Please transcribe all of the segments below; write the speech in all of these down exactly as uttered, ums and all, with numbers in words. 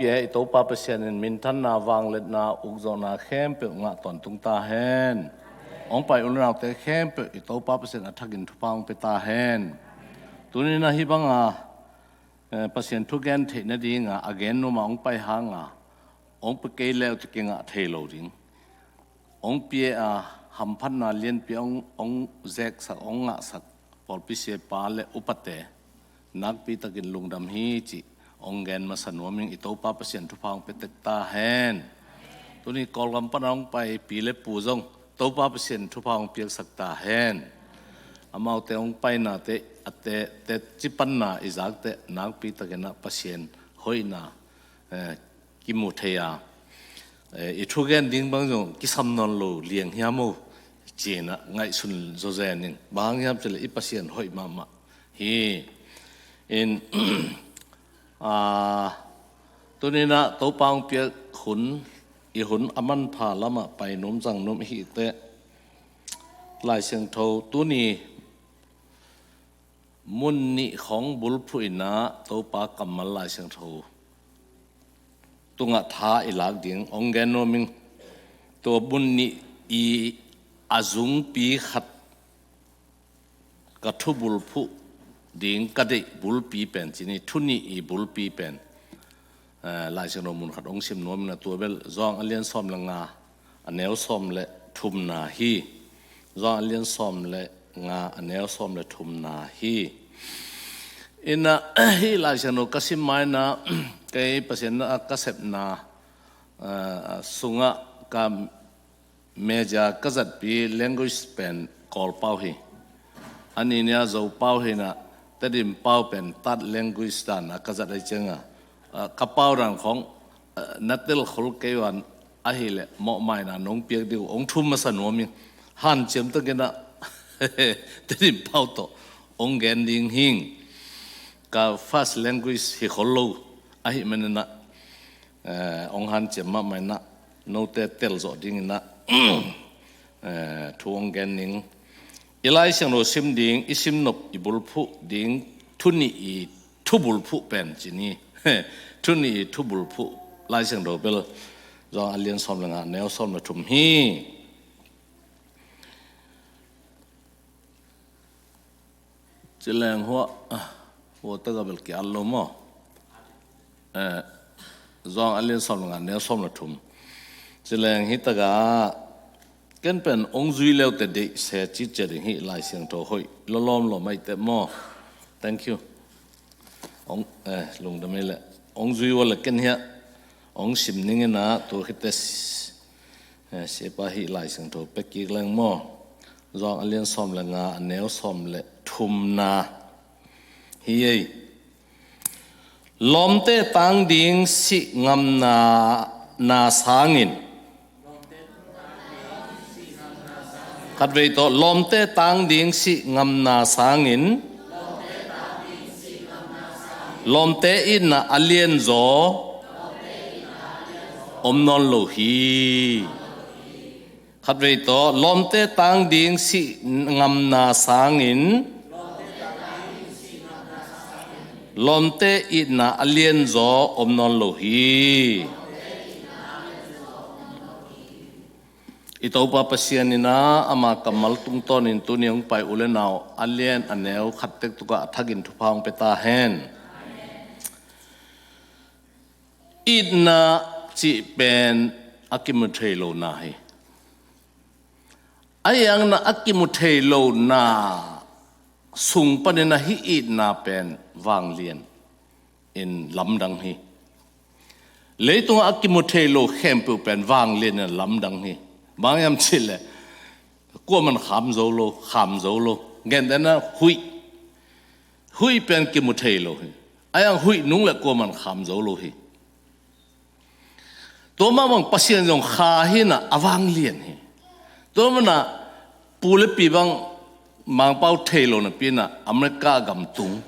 Pia i Topa Pasian in minthanna, vangliatna, ukzawhna khempeuh ngah tawntung ta hen. Hong pai u le naute khempeuh i Topa Pasian a thakin thupha hong pia ta hen. Tuni-in ah hih banga, eh, Pasian thu gen theih nadinga a gen nuam a hong pai hanga hong pia kei leh uh teh kingah thei lo ding. Hong pia a hamphatna lianpi hong, hong zeksak, hong ngahsak pawlpi siapa le upate nakpitakin lungdam hi cih hong gen masa nuam ing. I Topa Pasian thupha hong pia tek ta hen. Tuni Kawlgam pana hong pai pi le pu zong Topa Pasian thupha hong piaksak ta hen. Amaute hong painate, a te, teci panna i zakte nakpitakin ah Pasian hoihna, eh, kimu thei a, eh, i thugen ding bang zong kisam nawn lo liang hiam aw ci-in ah ngaihsun zawzen ing. Bang hang hiam cih leh i Pasian hoih mahmah hi. In, ah, tuni-in ah Topa hong piak hun, i hun a manpha lamah pai nuam zang nuam i hih teh Lai Siangtho tuni mun nih khawng bulphuh in ah Topa kammal Lai Siangtho tungah tha i lak ding hong gen nuam ing. Tua mun nih i a zungpi khat ka thu bulphuh ding ka deih bulpi pen ci ni, thu nih i bulpi pen, eh, Lai Siangtho mun khat hong sim nuam ing a, tua bel Johan a lian sawm le nga a neu sawm le thumna hi. Johan a lian sawm le nga a neu sawm le thumna hi. In ah, hih Lai Siangtho ka sim ma-in ah, kei Pasian a ka sepna, eh, sungah ka major ka zatpi language pen Kawl pau hi. A nihna Zo pau hi-in ah, Tedim pau pen third language dan a ka zat ahih ciangin ah, ah, ka pau dan khawng, ah, na tel khol kei uh a, ahih leh mawhmaina nong piak ding uh hong thum masa nuam ing. Hanciam takin ah Tedim pau tawh hong gen ding hi ing. Ka first language hi khol lo ahih manin ah, eh, hong hanciam mahmah in ah, note tel zawh dingin ah, eh, thu hong gen ning. I Lai Siangtho sim ding, i sim nop, i bulphuh ding, thu nih i thu bulphuh pen ci ni. Thu nih i thu bulphuh Lai Siangtho bel Johan a lian sawm le nga, neu sawm le thum hi. Ci leng hua, ah, hua taka bel ki-at lo maw? Eh, Johan a lian sawm le nga, neu sawm le thum. Ci leng hih taka ken pen hong zui le uh teh deih se ci ciat ding hi. Lai Siangtho hoih lawmlawm lo mai teh maw? Thank you. Hong, eh, lungdam ei leh. Hong zui uh a leh ken hiah hong sim ning in ah, tua khit teh s-, eh, siapa hih Lai Siangtho pia kik leng maw? Johan a lian sawm le nga, a neu sawm le thumna hi ei. Lawmte tang ding sih ngamna, na sangin. Khatvei tawh, lawmte tang ding sih ngamna sangin lawmte itna a lianzaw om nawn lo hi. Khatvei tawh, lawmte tang ding sih ngamna sangin lawmte itna a lianzaw om nawn lo hi. I Topa Pasian in ah ama kammal tungtawnin tuni hong pai u le nau a lian a neu khat tek tukah a thakin thupha hong pia ta hen. Itna cih pen a kimu thei lo na hi. A iangna a kimu thei lo na sung panin ah hih itna pen vanglian in lamdang hi. Leitungah a kimu thei lo khempeuh pen vanglian in lamdang hi. Bang hiam cih leh kuaman kham zo lo, kham zo lo. Gentehna huih. Huih pen kimu thei lo hi. A iang huih nung le kuaman kham zo lo hi. Tua mah bang Pasian zong kha hi-in ah a vanglian hi. Tua manin ah pu le pi bang Mangpau thei lo napi-in ah America gam tung.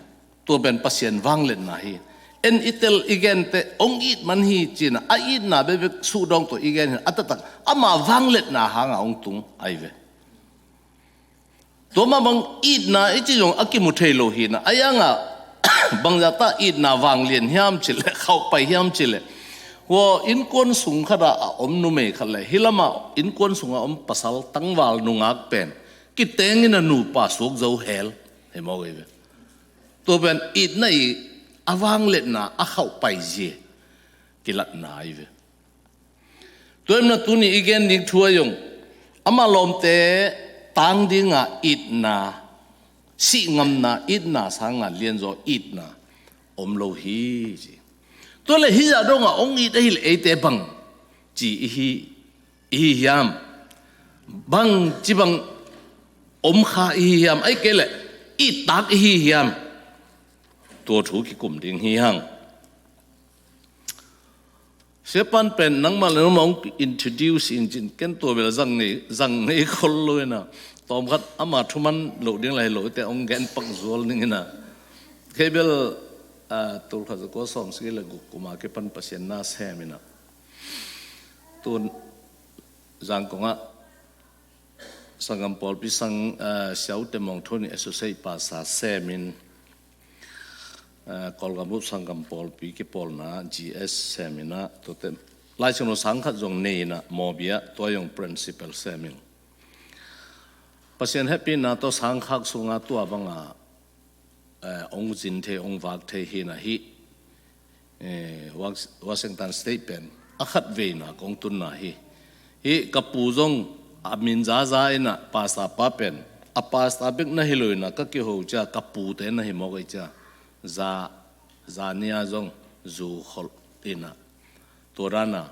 Tua pen Pasian vangliatna hi. En i tel i gente hong it man hi ci-in ah, a itna bekbek suhdawng tawh i gen hi-in ah, a taktak ama vangliatna hanga hong tung ahi ve. Tua mah bang itna i cih zong a kimu thei lo hi-in ah, a iangah bangzah ta itna vanglian hiam cih leh, khauhpai hiam cih leh, Tua innkuan sung khatah a om numei khat le hih lamah innkuan sungah om pasal tangval nungak pen kitengin a nupa suak zo hel. Hi mawk ei ve. Tua pen itna i a vangliatna a khauh paizia kilatna ei ve. Tua ahih manin tuni i gen ding thu a zong ama lawmte tang dinga itna, sih ngamna itna sanga lianzaw itna om lo hi ci. Tua le hih zah dongah hong it ahih leh eite bang ci i hi, i hi hiam? Bang ci bang om kha i hi hiam? Ahih kei leh ittak i hi hiam? Tua thu kikum ding hi hang. Siapan pen nangmah le nangmah hong introduce in cin ken tua bel zang nei, zang nei khol lo ina. Tawm khat ama thuman loh ding lai lo te hong gen pak zual ning ina. Kei bel, ah, tul khat za kua sawm sagih le guk kuma kipan Pasian na sem ina. Tun Zangkong ah sanggam pawlpi sang, ah, Siau Te Mawng Thoni associate pastor sem in, eh, Kawlgam bup sanggam pawlpi kipawlna G S sem ina, tuate Lai Siangtho sang khat zong nei ina, Mawbia tua zong principal sem in. Pasian hehpihna tawh sang khak sunga tua banga, eh, hong zin thei, hong vak thei hi ina hi. Eh, Wash-, Washington State pen a khat veina kong tunna hi. Hi ka pu zong a min zaza ina pastor pa pen a pastor bek na hi lo ina ka kiho cia ka pute na hi mawk ei cia. Za, zania zong zu kholh ina. Tua dana,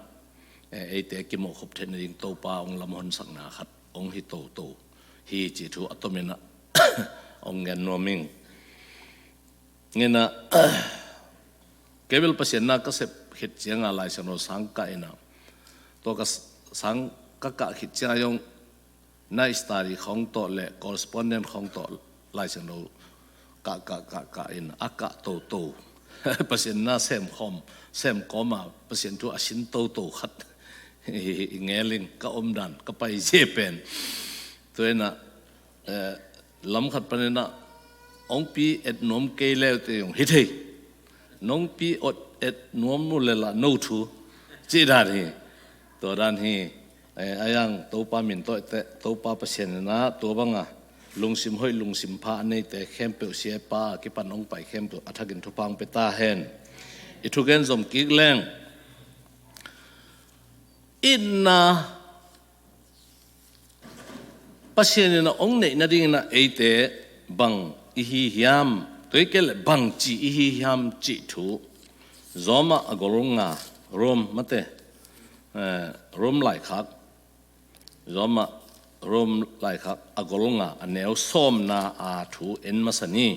eh, eite kimawh khop theihna ding Topa hong lamhonsakna khat hong hi toto hi ci thu a tom ina hong gen nuam ing. Ngena, kei bel Pasian na ka sep khit cianga Lai Siangtho sang kah ina. Tua ka s-, sang ka kah khit cianga zong na study khawng tawh le correspondent khawng tawh Lai Siangtho kah, kah, kah, kah in a kah toto. Pasian na sem khawm, sem kawma Pasian thu a sin toto khat. I ngeling ka omdan, ka pai zia pen. Tua ina, eh, lam khat panina, hong pi et nuam kei leute zong hi thei. Nong pi ot et nuam mu le la no thu. Ci dan hi. Tua dan hi. Eh, a yang Topa min tawh te, Topa Pasian ina, tua banga lungsim hoih, lungsim pha a neite khempeuh siapa kipan hong pai khempeuh a thakin thupha hong pia ta hen. I thugen zom kik leng. Itna Pasian ina hong neih nadingina eite bang i hi hiam? Tua hi kei leh bang ci i hi hiam cih thu. Roma a gol nga, Rome mate, eh, Rome laikhak. Roma, Rome laikhak a gol nga a neu sawmna a thu en masa ni.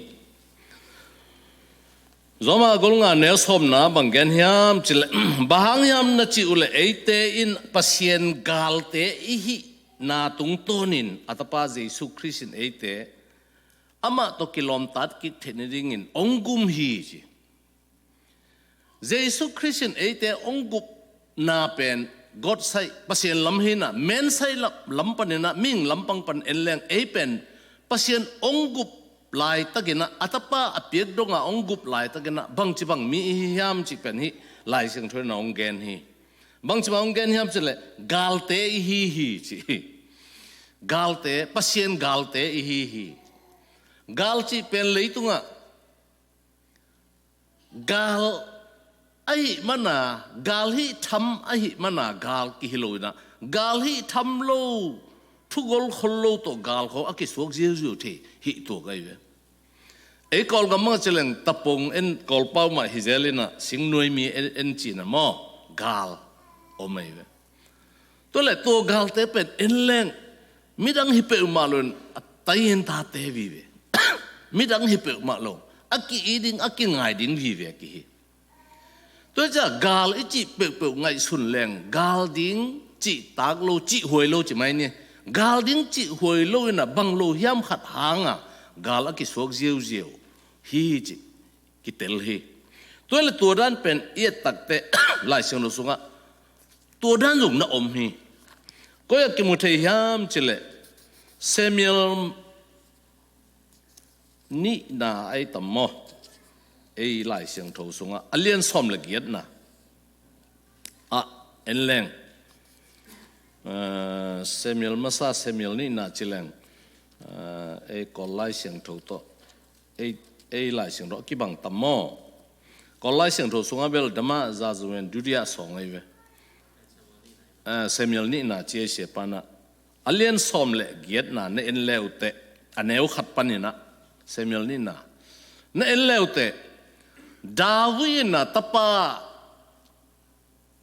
Roma a gol nga neu sawmna bang gen hiam cih leh, bang hang hiam na cih uh leh eite in Pasian galte i hihna tungtawnin a Tapa Jesu Khrist in eite amah tawh kilawmtat kik theih nadingin hong gum hi ci. Jesu Khrist in eite hong gupna pen God side Pasian lam hi ina, man side lam, lam pan ina, mihing lampang pan en leng ei pen Pasian hong gup laitakin a, a Tapa a piak donga hong gup laitakin a, bangci bang mi i hi hiam cih pen hih Lai Siangtho in a hong gen hi. Bangci bang hong gen hiam cih leh galte i hi hi ci hi. Galte, Pasian galte i hi hi. Gal cih pen leitungah gal ahih mana, gal hih tham ahih mana gal kihi lo ina, gal hih tham lo, thugol khol lo tawh gal khawng a kisuak ziauziau thei hih tuak ahi ve. Ei Kawlgam mah ci leng tapong en Kawlpau mah hi zel ina, singnuai mi en, en cihna maw, gal om ahi ve. Tua leh tua galte pen en leng midang hi peuhmah lo in a tai in tate vive. Midang hi peuhmah lo, a ki-i ding, a kingai ding vive a kihi. Tua ciah gal i cih peuhpeuh ngaihsun leng gal ding cih tak lo, cih huai lo ci mai ni. Gal ding cih huai lo ina bang lo hiam khat hanga gal a kisuak ziauziau hi ci kitel hi. Tua leh tua dan pen i et takteh Lai Siangtho sungah tua dan zong na om hi. Koi ah kimu thei hiam cih leh Samuel nihna ahi tam maw? Ei Lai Siangtho sungah a lian sawm le giatna. En leng, ah, Samuel masa, Samuel nihna ci leng, ah, ei Kawl Lai Siangtho tawh, ei, ei Lai Siangtho a kibang tam maw? Kawl Lai Siangtho sungah bel dama zazuwen dudia sawng ei ve. Ah, Samuel nihna ci ei sia pana a lian sawm le giatna na en leute, a neu khat paninah Samuel nihna na en leute, David in a tapa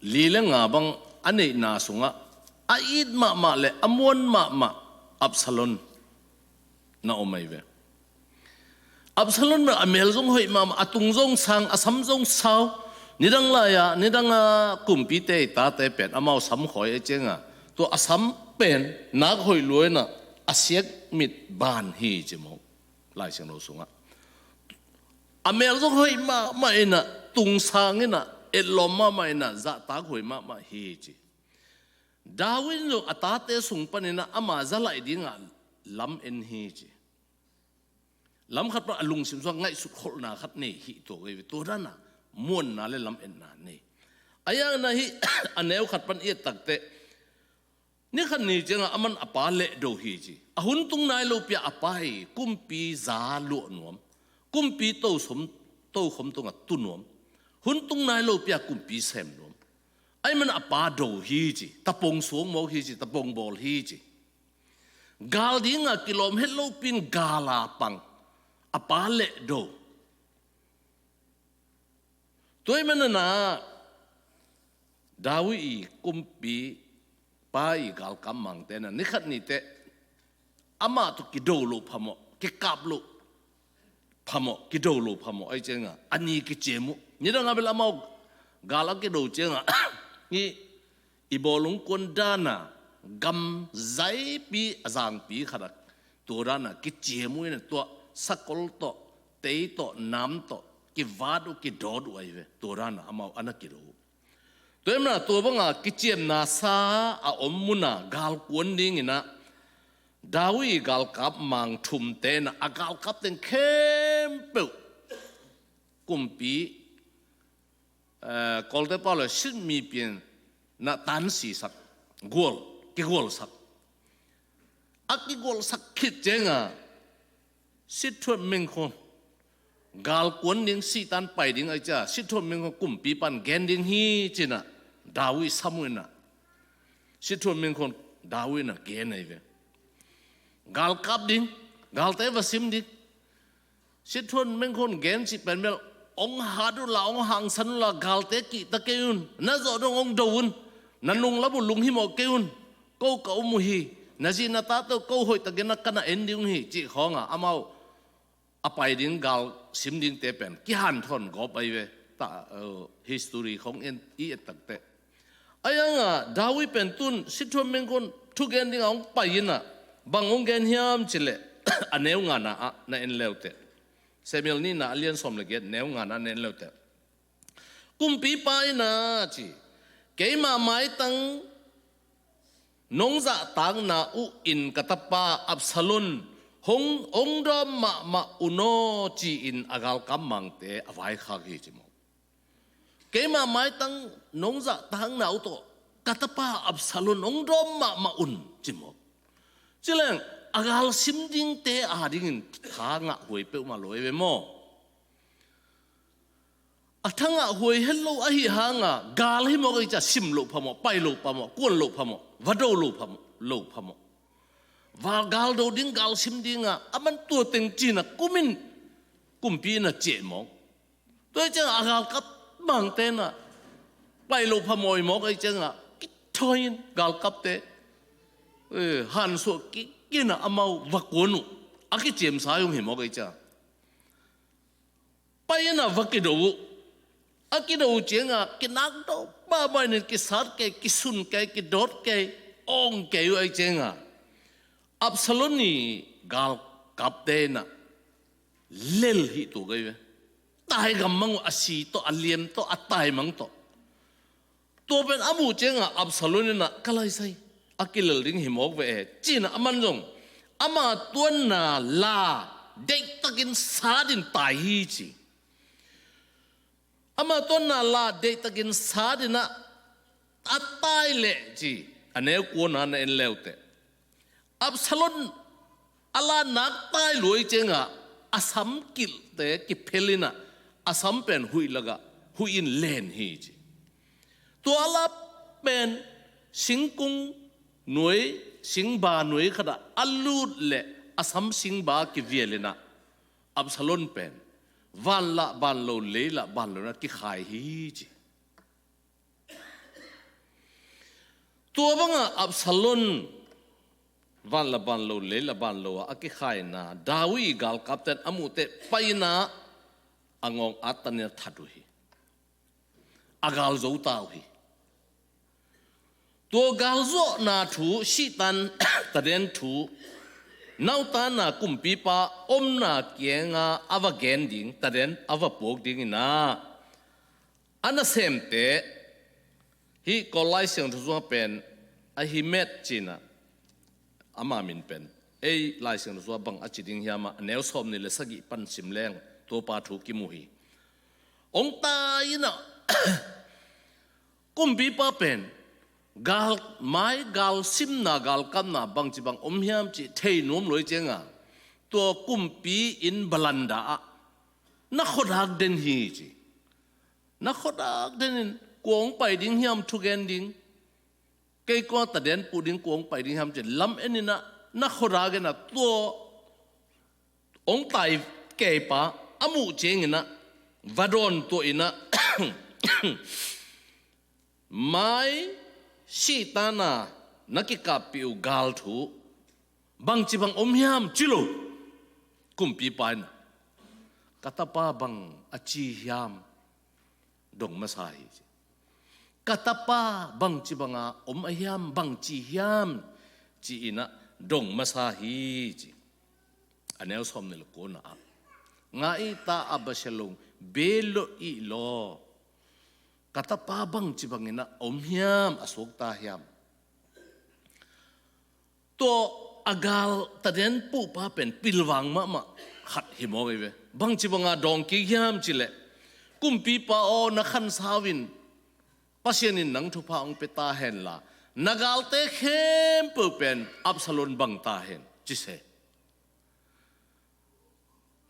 li le nga bang a neihna sungah a it mahmah le a muan mahmah Absalom na om ahi ve. Absalom a mel zong hoih mahmah, a tung zong sang, a sam zong sau. Nidang lai-a, nidang a kumpite i tate pen amau sam khawi a cianga, tua a sam pen nak hoih luaina a siak mit ban hi ci maw? Lai Siangtho sungah a mel zong hoih mahmah inah, tung sang inah, etlawm mahmah inah, zahtak hoih mahmah hi ci. David in zong a tate sung paninah ama zalaih dingah lam en hi ci. Lam khat pan a lungsim sungah ngaihsut kholhna khat nei hi tua gei ve, tua dana muanna le lam enna nei. A yangna hi a neu khat pan i et takteh, ni khat ni ciangah aman a pa lehdo hi ci. A hun tung nai lo pia a pa hi kumpi za luah nuam, kumpi tosom, tokhom tungah tu nuam, hun tung nai lo pia kumpi sem nuam. Ahih man a pa do hi ci, tapong suang mawk hi ci, tapong bawl hi ci. Gal dinga kilawm het lopin gala pang, a pa lehdo. Tua ahih manana David i kumpi pa i galkap mangte na ni khat ni teh amah tawh kido loh phamawh, kikap loh phamawh, kido loh phamawh ahi cianga a ni kiciam uh. Nidanga bel amau gal a kido cianga i, i bawlung kuan dana gam zaipi a zangpi khatah tua dana kiciam uh ina, tua sakol tawh, tei tawh, nam tawh kivat uh, kidawt uh ahi ve. Tua dana amau a na kido uh. Tua ahih mana tua banga kiciamna sa a om muna galkuan dinginah David i galkap mang thumte inah a galkap teng khempeuh kumpi, eh, Kawlte pau le sitmi pian na tansisak, gual, kigualsak. A kigualsak khit cianga sitthuat mengkhon galkuan ding, sihtan pai ding ahi cia, sitthuat mengkhon kumpi pan gen ding hi cinah David sam uh inah, sitthuat mengkhon David inah gen ahi ve. Galkap ding, galte va sim ding. Sitthuat mengkhon gen cih pen bel, ong hat uhla, ong hangsan uhla, galte kihta kei un, na zawh dong ong do un, na nunglam uh lunghimawh kei un, ko ka um uh hi, na zi na tate uh ko hoihtakin a ka na en ding uh hi cih khawnga amau a pai ding gal sim dingte pen kihanthawn gawp ahi ve. Ta, uh, history khong en, i et takteh. Ahi hanga David pen tun sitthuat mengkhon thugen dinga hong pai inah bang hong gen hiam cileh a neu ngana ah na en leuteh. Samuel nihna a lian sawm le giat neu ngana ah na en leuteh. Kumpipa inah ci, keimah maitang nong zahtakna uh in ka tapa Absalom hong, hong dawm mahmah un aw ci-in a galkap mangte a vaikhak hi ci maw? Keimah maitang nong zahtakna uh tawh ka tapa Absalom hong dawm mahmah un ci maw? Cileng a gal sim dingte adingin tha ngah huai peuhmah lo ei ve maw? A tha ngah huai het lo ahi hanga gal hi mawk ei cia, sim loh phamawh, pai loh phamawh, kuan loh phamawh, va do loh phamawh, loh phamawh. Va gal do ding, gal sim dinga a man tua teng cina kumin kumpi ina ciah mawk. Tua ei cianga a galkap mangte na pai loh phamawh ei mawk ei cianga kithawi in galkapte, eh, hansuah kikina amau va kuan uh a kiciamsa hong hi mawk ei cia. Pai ina va kido uh. A kido uh cianga kinakdo mahmah in kisat kei, kisun kei, kidawt kei, awng kei uh ei cianga Absalom i galkapte ina lel hih tua kei ve. Taigam mang uh, a si tawh, a liam tawh, a taimang tawh. Tua pen a muh cianga Absalom ina ka laisai, a kilel ding hi mawk ve e, cina a man zong ama tuanna la deihtakin satin tai hi ci. Ama tuanna la deihtakin satin ah A tai leh ci, a neu kuana na en leuteh, Absalom a la nak tai luai ciangah a samkilhte kiphel inah a sam pen huih lakah huih in len hi ci. Tua a la pen singkung nuai, singba nuai khatah a lut leh a sam singba kivial inah Absalom pen vanlah vanlo, leilah vanlo inah kikhai hi ci. Tua bangah Absalom vanlah vanlo, leilah vanlo ah a kikhaina David galkapten a muhteh paina a ngawng a tanin a that uh hi. A gal zo ta uh hi. Tua galzawhna thu, sihtan taden thu, nautana kumpipa omna kianga a va gen ding, taden a va puak ding inah a nasemte, hih Kawl Lai Siangtho sungah pen Ahimelek ci inah ama min pen, ei Lai Siangtho sungah bang a ci ding hiam ah, a neu sawmnih le sagih pan sim leng tuapa thu kimu hi. Hong tai inah kumpipa pen gal mai, gal simna, gal kamna bangci bang om hiam cih thei nuam luai ciangah tua kumpi inn balanda ah na khuadak den hi ci. Na khuadak den in kua hong pai ding hiam thugen ding, kei kua taden puh ding, kua hong pai ding hiam ci lam en inah na khuadak inah tua hong tai keipa a muh ciang inah va dawn tuah inah mai, sihtan a na kikappih uh gal thu bangci bang om hiam ci lo. Kumpipa inah ka tapa bang a ci hiam dong masa hi ci. Ka tapa bangci banga om a hiam, bang ci hiam ci inah dong masa hi ci. A neu sawmnih le kuana ah, ngai ta Absalom, belo ih law, ka tapa bangci bangin ah om hiam, a suakta hiam? Tua a gal taden puhpa pen pilvang mahmah khat hi mawk ei ve. Bangci banga dawng kik hiam cileh, kumpipa aw, na khansau in Pasian in nang thupha hong pia ta henla, na galte khempeuh pen Absalom bang ta hen, ci se.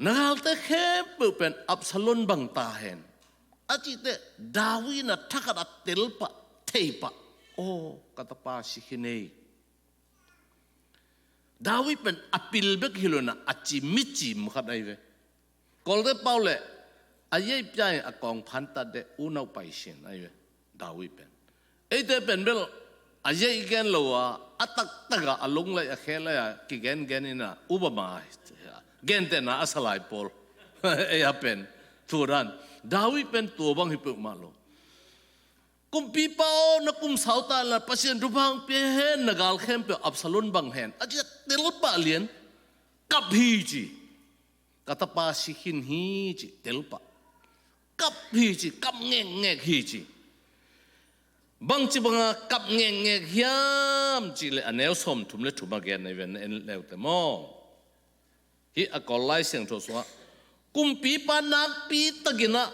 Na galte khempeuh pen Absalom bang ta hen, a cih teh David in a thakhat a telpah, theipah, aw, ka tapa si khin ei. David pen a pil bek hi lo in a, a ci mi cim khat ahi ve. Kawlte pau leh a yeih pia in a kawng phan tat deh, unau pai sin ahi ve David pen. Eite pen bel a yeih gen lo a, a taktak a, a lunglai a khelai a kigengen in a, upama gentehna a salai pawl ei a pen, tua dan. David pen tua bang hi peuhmah lo. Kumpipa aw, na kum sau ta la, Pasian thupha hong pia hen, na gal khempeuh Absalom bang hen, a ci a telpah lian. Kap hi ci. Ka tapa si khin hi ci, telpah. Kap hi ci, kap ngekngek hi ci. Bangci banga kap ngekngek hiam cihleh, a neu sawmthum le thum a gen na hi ven, na en leute maw. Hih a Kawl Lai Siangtho sungah kumpipa nakpi takin ah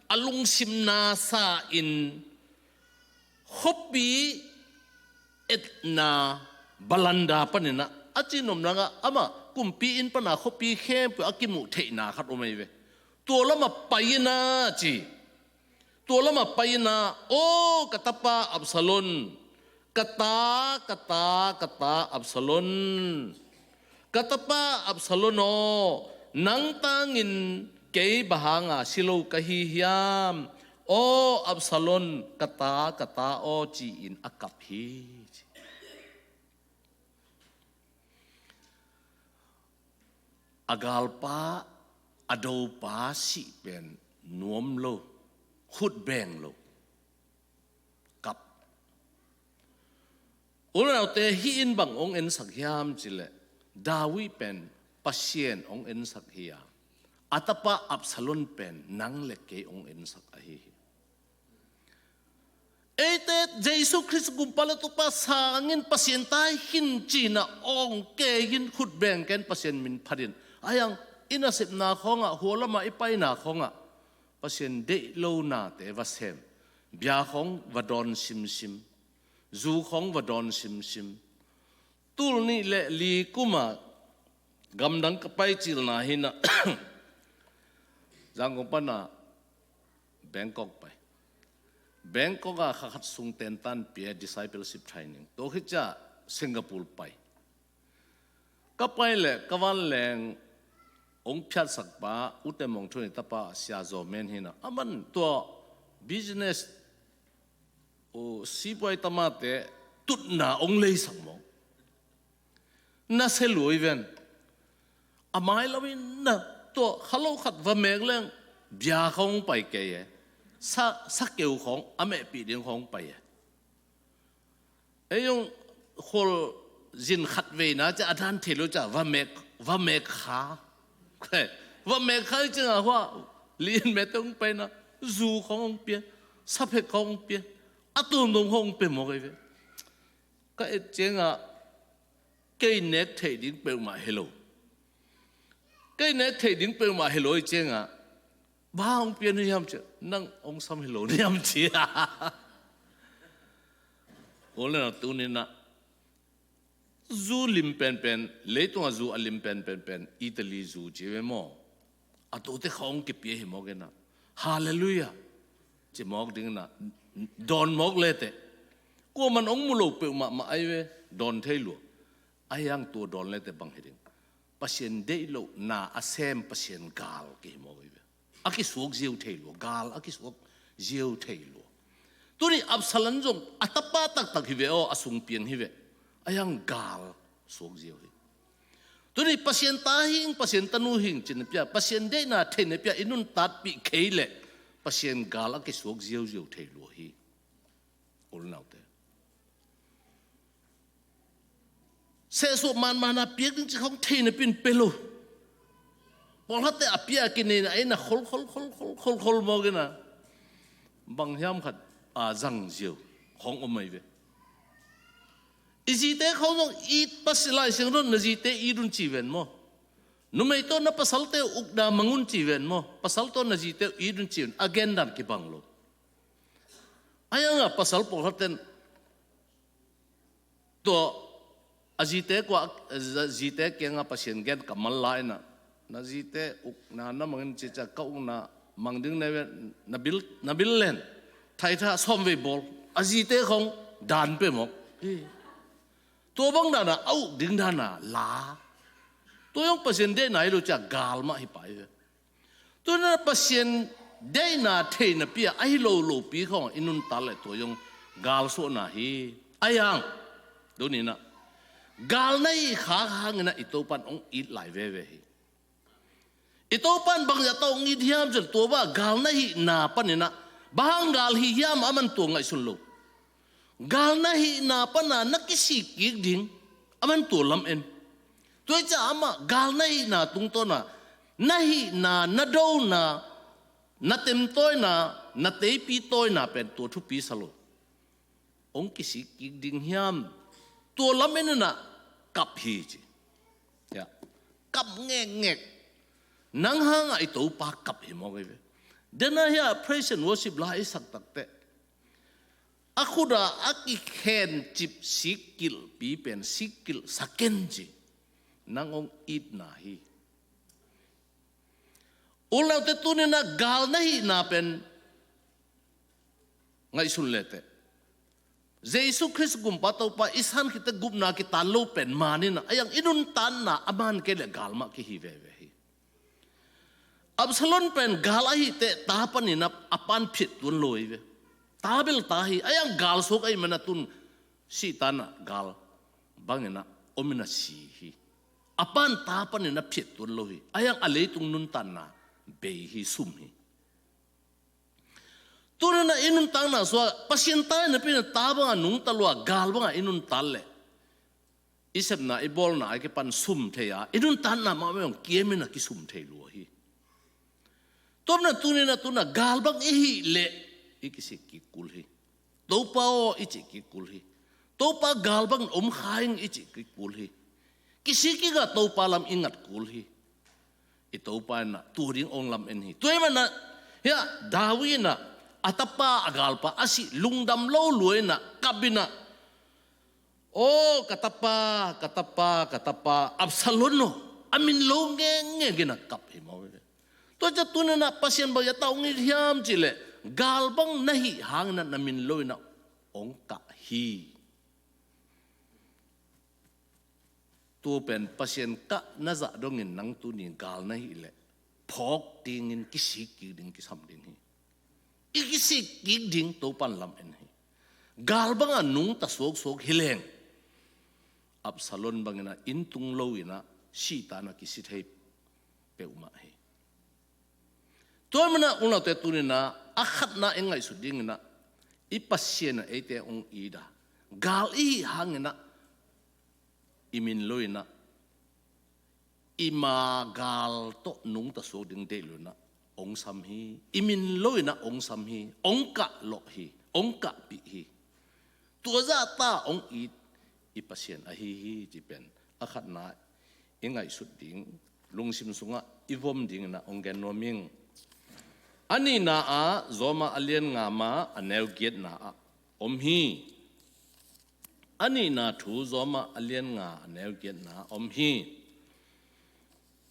a lungsim nasa in khuapi etna balanda panin ah, a cihnopna ah amah kumpi inn pana khuapi khempeuh a kimuh theihna khat om ahi ve. Tua lamah pai in ah ci. Tua lamah pai in ah, aw, ka tapa Absalom, ka ta, ka ta, ka ta Absalom, ka tapa Absalom aw, nang tangin kei bang hanga si lo ka hi hiam? Aw Absalom, ka ta, ka ta aw, ci-in a kap hi ci. A galpa, a dopa sih pen nuam lo, khut beng lo, kap. U le naute, hih in bang hong ensak hiam cileh, David pen Pasian hong ensak hi a, a tapa Absalom pen nang le kei hong ensak ahi hi. Eite Jesu Khrist gumpa le Topa sangin Pasian tai khin cin ah awng kei in, khut beng kei in, Pasian min phat in, a hiang i nasepna khawngah, hua lamah i paina khawngah Pasian deih lo nate va sem, bia khawng va dawn simsim, Zu khawng va dawn simsim. Tul nih le li kuma gamdang ka pai cilna hi na, Zangkong pana Bangkok pai. Bangkok a kha khat sung tentan pia discipleship training. Tua khit ciah Singapore pai. Ka pai le ka vanleng hong phiatsak pa, U Tem Mawng Thun i tapa Sia Zaw Men hi na. Aman tua business, uh, sipuai tamate tutna hong leisak mawk. Na se lui ven. A mai lo in na tua kha lo khat va mek leng bia khawng pai kei e. Sa, sa keu khawng, a mehpih ding khawng pai e. Ei zong khol zin khat veina ciah a dan thei lo ciah va mek, va mek kha. Va mek kha i ciangah hua li in mete hong paina, zu khawng hong pia, saphek khawng hong pia, a tuamtuam khawng hong pia mawk ei ve. Ka et ciangah kei nek theih ding peuhmah hi lo. Kei nek theih ding peuhmah hi lo i ciangah bang hong pia nuam hiam ciah, nang hong sam hi lo nuam ciah. Ule na tuninah zu lim penpen, leitungah zu a lim penpenpen Italy zu ci ve maw? A tote kha hong kipia hi mawk inah, Halleluiah ci mawk dinginah, dawn mawk leteh kuaman hong mu lo peuhmah mah ai ve. Dawn thei lua. Ahi hang tua dawn leteh bang hi ding? Pasian deih loh na a sem Pasian gal kihi mawk hi ve. A kisuak ziau thei lua, gal a kisuak ziau thei lua. Tuni Absalom zong a tapa taktak hi ve aw, a sung piang hi ve. Ahi hang gal suak ziau hi. Tuni Pasian ta hing, Pasian tanu hing cina pia, Pasian deihna theina pia i nuntatpih khei leh Pasian gal a kisuak ziauziau thei lua hi. Ule naute, sehsuah manmana piak ding ci khawng theina pin pe lo. Pawlkhatte a pia a kineina ei na khol khol khol khol khol khol mawk ina, bang hiam khat a zang ziau khawng om ei ve. I zite khawng zong it, Pasian Lai Siangtho na zite it un ci ven maw? Numei tawh na pasalte ukna mang un ci ven maw? Pasal tawh na zite it un ci ven, a gendan kibang lo. Ahi hangah pasal pawlkhatten tua a zite kua, a zite kiangah Pasian gen kammal la inah, na zite ukna na mangin cica ka ukna mang ding na, na bil, na bil len thaitha sawmvei bawl. A zite khawng dan pe mawk. Tua bang dana a uk ding dana la. Tua zong Pasian deihna hi lo ciah gal mah hi pai ve. Tuna Pasian deihna theina pia ahi lo lopi khawng i nuntat leh tua zong galsuahna hi. Ahi hang tuninah gal na hih khak hanginah i Topan hong it lai veve hi. I Topan bangzah tawh hong it hiam cin tua bang gal na hihna paninah bang hang gal hih hiam aman tua ngaihsun lo. Gal na hihna pana na kisik kik ding aman tua lam en. Tua i ciah amah gal na hihna tungtawna na hihna, na dona, na temtawina, na teipi tawina pen tua thupi sa lo. Hong kisik kik ding hiam? Tua lam en inah kap hi ci. Ya. Kap ngekngek. Nang hangah i Topa kap hi mawk ei ve. Dena hiah praise and worship la i sak takteh a khut a a kikhencip sikkilhpi pen sikkilh sa ken ci. Nang hong itna hi. Ule naute, tuninah gal na hihna pen ngaihsun leteh Jesu Khrist gumpa Topa i san khitteh gupna kitan lo pen maninah ahi hang i nuntatna a man kei leh gal mah kihi veve hi. Absalom pen gal ahih teh ta paninah a pan phiat tuan lo hi ve. Ta bel ta hi, ahi hang gal suak ahih mana tun sihtanah gal banginah ominah si hi. A pan ta paninah phiat tuan lo hi. Ahi hang a leitung nuntatna bei hi, sum hi. Tuninah i nuntakna sua Pasian ta hi napi inah ta banga nungta lua, gal banga i nuntat leh i sepna i bawlna a kipan sum thei a, i nuntatna mah mah hong kiamin a kisum thei lua hi. Tua mana tuninah tuna gal bang i hih leh i kisik kik kul hi. Topa aw i cih kik kul hi. Topa gal bang om kha ing i cih kik kul hi. Kisik kik a Topa lam i ngat kul hi. I Topa inah tua ding hong lam en hi. Tua ahih manah hiah David inah a tapa a galpa a sih lungdam lo lua inah kap inah "Aw, ka tapa, ka tapa, ka tapa Absalom aw," a min lo ngengeng in a kap hi maw. Tua ciang tuni-in ah Pasian bang zah ta hong it hiam cih leh, gal bang na hih hangin ah na min lo-in ah hong kah hi. Tua pen Pasian kahna zah dongin nang tuni gal na hih leh, phawk dingin kisik kik ding kisam ding hi. I kisik kik ding Topa'n lamen hi. Gal bangah nungta suaksuak hi leng, Absalom bangin ah inn tung lo-in ah sihtakna kisi thei peuhmah hi. Tua manin ah, u le naute, tuni-in ah a khatna i ngaihsut dingin ah, i Pasian in eite hong it a, gal i hih hangin ah i min lo-in ah, i ma gal tawh nungta suak ding deih lo-in ah hong sam hi. I min lo-in ah hong sam hi. Hong kah lawh hi. Hong kahpih hi. Tua zah ta hong it i Pasian ahi hi, cih pen a khatna i ngaihsut ding, lungsim sungah i vom dingin ah hong gen nuam ing. A nihna ah Rom a lian nga mah a neu giatna ah om hi. A nihna thu Rom a lian nga a neu giatna ah om hi.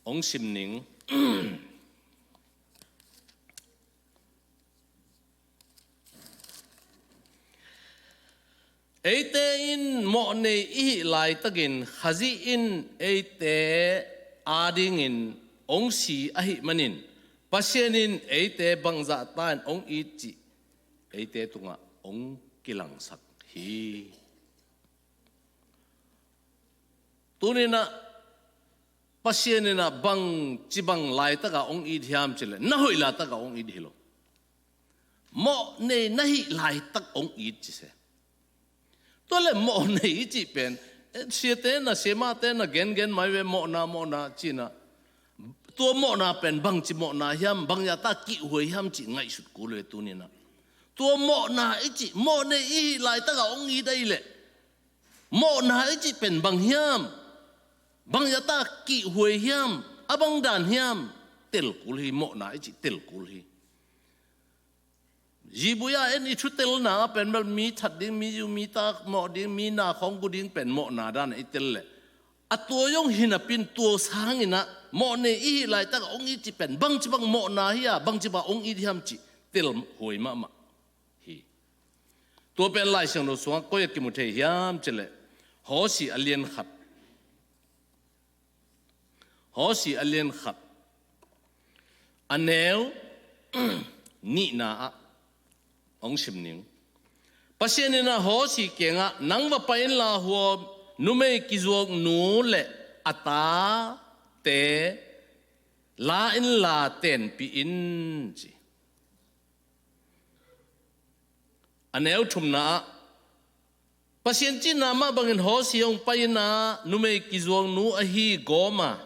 Hong sim ning. Eite in mawhnei i hih laitakin Khazih in eite adingin hong si ahih manin, Pasian in eite bangzah ta in hong it cih eite tungah hong kilangsak hi. Tuni-in ah Pasian in ah bangci bang laitakah hong it hiam cih leh, na hoih laitakah hong it hi lo. Mawhnei na hih laitak hong it ci se. Tua leh mawhnei i cih pen, eh, siate na, siamahte na gengen mai ve, mawhna, mawhna ci-in ah. Tua mawhna pen bangci mawhna hiam, bang zah ta kihhuai hiam cih ngaihsut kul ve tuni-in ah. Tua mawhna i cih, mawhnei i hih laitakah hong it ahih leh, mawhna i cih pen bang hiam, bang zah ta kihhuai hiam, a bang dan hiam, tel kul hi. Mawhna i cih tel kul hi. Zibui a en i thutelna ah pen bel mi that ding, mi zu mi ta mawh ding, mi na khawng gu ding pen mawhna dan ah i tel leh, a tua zong hi napi-in tua sangin ah mawhnei i hih laitakah hong it cih pen bangci bang mawhna hi a, bangci bang hong it hiam cih telhuai mahmah hi. Tua pen Lai Siangtho sungah koi ah kimu thei hiam cih leh, Hosea a lian khat, Hosea a lian khat, a neu nihna ah hong sim ning. Pasian in ah Hosea kiangah, "Nang va pai inla, hua numei kizuak nu le a tate la inla, tenpih in," ci. A neu thumna ah, Pasian cihna mah bangin Hosea hong pai-in ah, numei kizuak nu ahi Gomer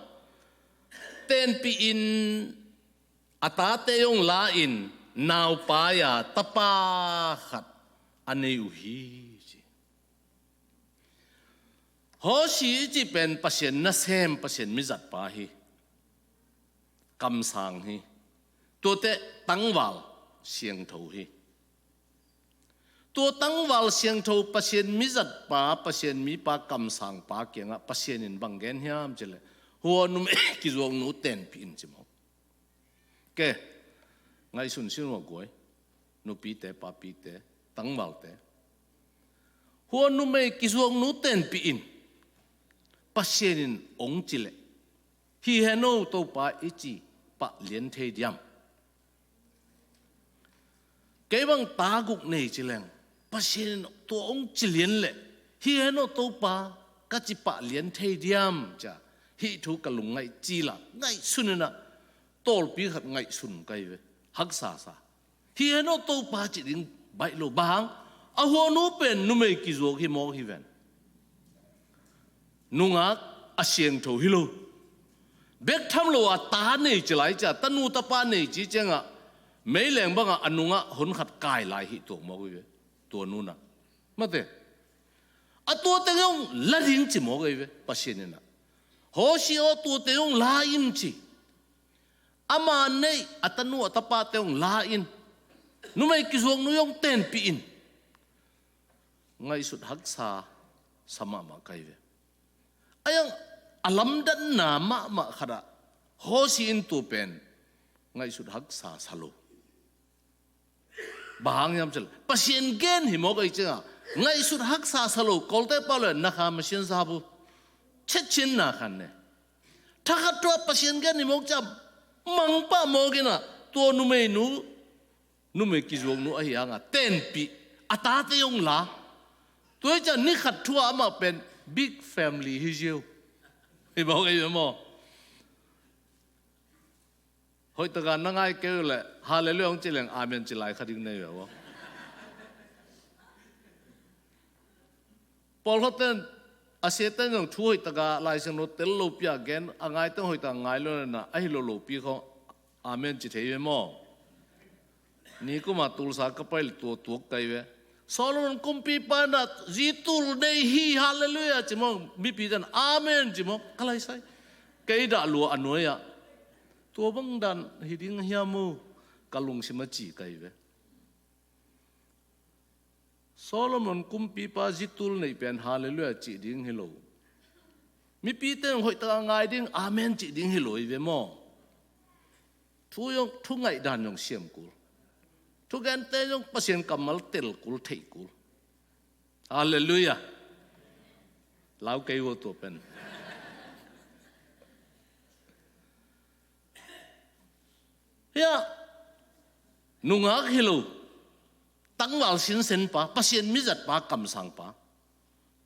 tenpih in, a tate hong la-in, naupai-a tapa khat a nei uh hi, ci. Hosea i cih pen Pasian nasem, Pasian mizatpa hi. Kamsang hi. Tuate tangval siangtho hi. Tua tangval siangtho, Pasian mizatpa, Pasian mipa, kamsangpa kiangah Pasian in bang gen hiam cih leh, "Hua numei kizuak nu tenpih in," ci maw. Ke, ngaihsun sin uh a guai, nupite, papite, tangvalte. "Hua numei kizuak nu tenpih in," Pasian in hong cih leh, "Hi hen aw, Topa," i ci pah lian thei diam? Kei bang ta guk nei ci leng, Pasian in tua hong ci lian leh, "Hi hen aw, Topa," ka ci pah lian thei diam, ci-a, hih thu ka lungngaih cil a ngaihsun in ah, tawlpi khat ngaihsun ka hi ve. Haksa sa. "Hi hen aw, Topa," cih ding baih lo. Bang hang? A hua nu pen numei kizuak hi mawk hi ven. Nungak a siangtho hi lo. Bek tham lo a ta nei ci lai, ci-a, tanu tapa nei ci ciangah, meileng bangah a nungah hun khat kai lai hi tuak mawk hi ve. Tua nu in ah, mate, a tuate hong la ding ci mawk hi ve, Pasian in ah. "Hosea aw, tuate hong la in," ci. Ama neih a tanu a tapate hong la in. "Numei kizuak nu hong tenpih in." Ngaihsut haksa. sa mahmah ka hi ve. Ahi zongin a lamdanna mahmah khat ah Hosea in tua pen ngaihsut haksa sa lo. Bang hang hiam cih leh Pasian gen hi mawk ahih ciangin ngaihsut haksa sa lo. Kawlte pau leh na kha masian sa bu. Chetchinna khan ne. Thakhat thu ah Pasian gen hi mawk ciang mang pah mawk in ah tua numeinu, numei kizuaknu ahih hangin tenpih, a tate zong la. Tua hi ciang ni khat thu ah amah pen big family hi ziau. Hi mawk ahi ve maw? Hoih takin na ngai kei uh leh Hallelujah hong ci leng Amen ci lai kha ding na hi ve maw? Pawlkhatte in a siate in zong thu hoih takin Lai Siangtho tel lopi a gen, a ngaite in hoih takin ngai lo in ah, ahi lo lopi khawng Amen ci thei ve maw? Nikum a Tulsa ka pai leh tua tuak ka hi ve. Solomon kumpipa in ah zi tul nei hi, Hallelujah ci mawk, mipite in Amen ci mawk, ka lai sai. Kei dah lua a nuai ah. Tua bang dan hi ding hiam maw, ka lungsim ah ci ka hi ve. Solomon kumpipa zi tul neih pen Hallelujah cih ding hi lo. Mipite in hoih takin ngai ding, Amen cih ding hi lo hi ve maw? Thu zong, thu ngaihdan zong siam kul. Thugente zong Pasian kammal tel kul, theih kul. Hallelujah. Lau kei uh tua pen. Hiah nungak hi lo, tangval sinsenpa, Pasian mizatpa, kamsangpa,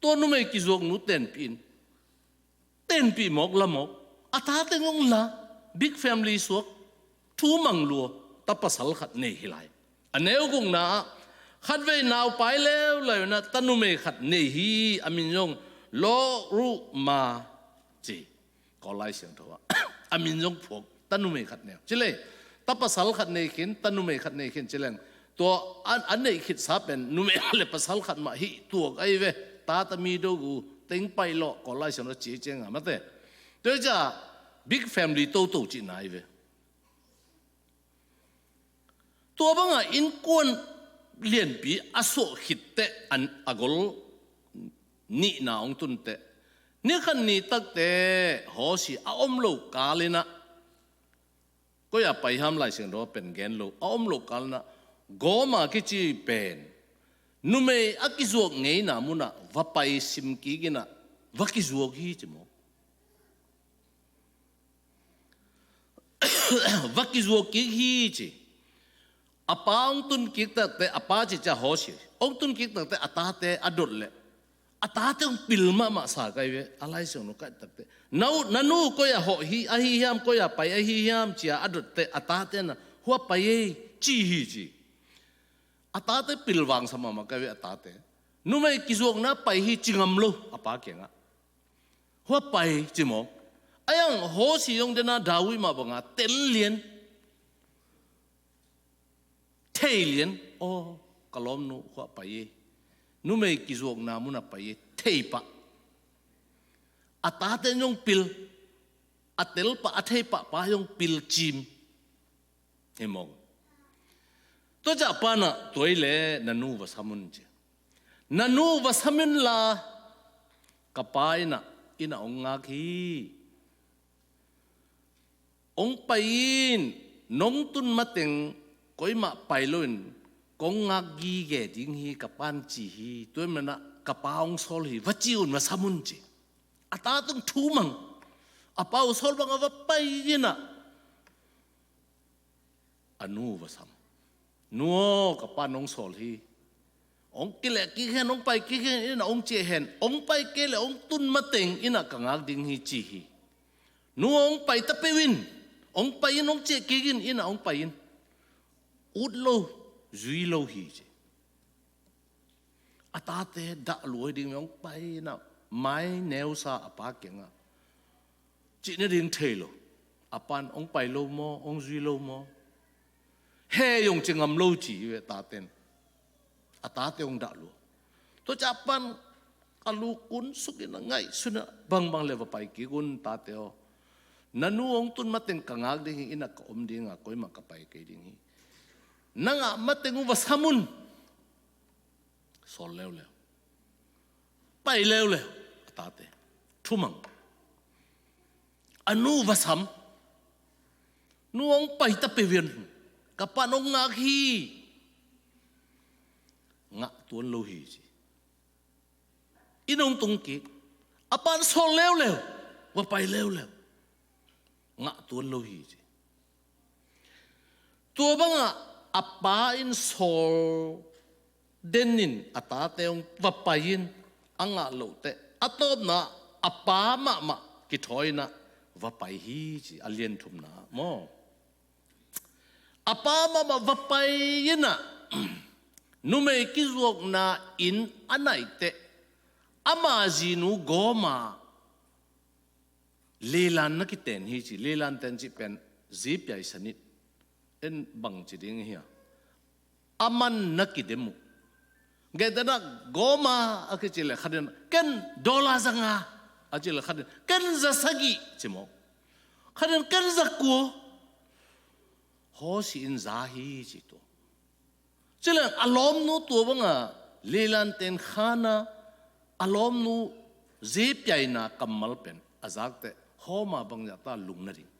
tua numei kizuaknu tenpih in, tenpih mawk, la mawk, a tate zong la, big family suak, thu mang lua, ta pasal khat nei hi lai. A neu gukna ah, khatvei naupai leuleu in ah ta numei khat nei hi, a min zong Lo-ruhama ci. Kawl Lai Siangtho ah a min zong phuak, ta numei khat nei. Ci leng, ta pasal khat nei khin, ta numei khat nei khin ci leng, tua a, a neih khitsa pen numei le pasal khat mah hi tuak ahi ve. Ta, ta mi do gu teng pai lawh, Kawl Lai Siangtho ci ciang a mate. Tua hi ciang big family toto cihna ahi ve. Tua bangin innkuan lianpi a suah khit teh a gol nihna hong tun teh, ni khat ni takte Hosea a om lo kal in ah, koi-ah pai hiam Lai Siangtho pen gen lo, a om lo kal in ah Gomer kici pen numei a kizuak ngeina munah va pai sim kik in ah va kizuak hi ci maw? Va kizuak kik hi ci. A pa hong tun kik takte, a pa ci ciang Hosea, hong tun kik takte a tate a dot leh, a tate hong pil mahmah sa ka hi ve. A Lai Siangtho ka et takte, na u, na nu koi-ah hawh hi, ahi hiam, koi-ah pai ahi hiam ci-a a dot teh a tate in ah hua pai ei ci hi ci. A tate pilvang sa mahmah ka hi ve, a tate. Numei kizuakna pai hi ci ngam lo a pa kiangah. Hua pai ci maw? Ahi zongin Hosea zong den a David mah bangin tel lian, thei lian. Aw, ka lawmnu hua pai e. Numei kizuakna munah pai e, thei pah. A tate zong pil, a tel pah, a thei pahpa zong pil cim. Hi maw? Tua ciang a pa in ah, tua hi leh na nu va sam un ci. Na nu va sam un la, ka pa in ah, in ah hong ngak hi. Hong pai in, nong tun mateng koimah pai loin kong ngak gige ding hi, ka pa in ci hi. Tua ahih manin ah ka pa hong sawl hi, va ci un, va sam un ci. A tate hong thu mang. A pa uh sawl bangin va pai in ah, a nu va sam. Nu aw, ka pa in hong sawl hi. Hong kileh kik hen, hong pai kik hen, in ah hong ciah hen. Hong pai kei leh hong tun mateng in ah ka ngak ding hi ci hi. Nu aw, hong pai ta peuh in. Hong pai in, hong ciah kik in, in ah hong pai in. Ut lo, zui lo hi ci. A tate dah lua hi ding, hong pai in ah mai neusa a pa kiangah. Cih nading thei lo. A pa in hong pai lo maw, hong zui lo maw? He zong ci ngam lo ci hi ve tate in. A tate hong dah lua. Tua ciang a pa in a lu kunsuk in ah ngaihsun in ah, bangbang leh va pai kik un tate aw. Na nu hong tun mateng ka ngak ding hi, in ah ka om ding a, koimah ka pai kei ding hi. Nang a mateng uh va sam un. Sawl leuleu. Pai leuleu a tate. Thumang. A nu va sam. Nu hong pai ta peuh in, ka pa'n hong ngak hi. Ngah tuan lo hi ci. Inn hong tung kik. A pa'n sawl leuleu, va pai leuleu. Ngah tuan lo hi ci. Tua bangah a pa in sawl den in a tate hong va pai in, a ngah loh teh a tawpna a pa mahmah kithawi in ah va pai hi ci, a lian thumna maw. A pa mahmah va pai in ah numei kizuakna inn a naih teh ama zinu Gomer lilan na kiten hi ci. Lilan ten cih pen zi piai san nih. En bang ci ding hi a, a man na kidem uh. Gentehna Gomer a kici leh khat in ken dollar za nga a ci leh khat in ken za sagih ci maw. Khat in ken za kua. Hosea in za hi ci tua. Ci leng a lawmnu tua bangah lilan ten khan a, a lawmnu zi piaina kammal pen a zak teh Gomer bang zah ta lung na ding.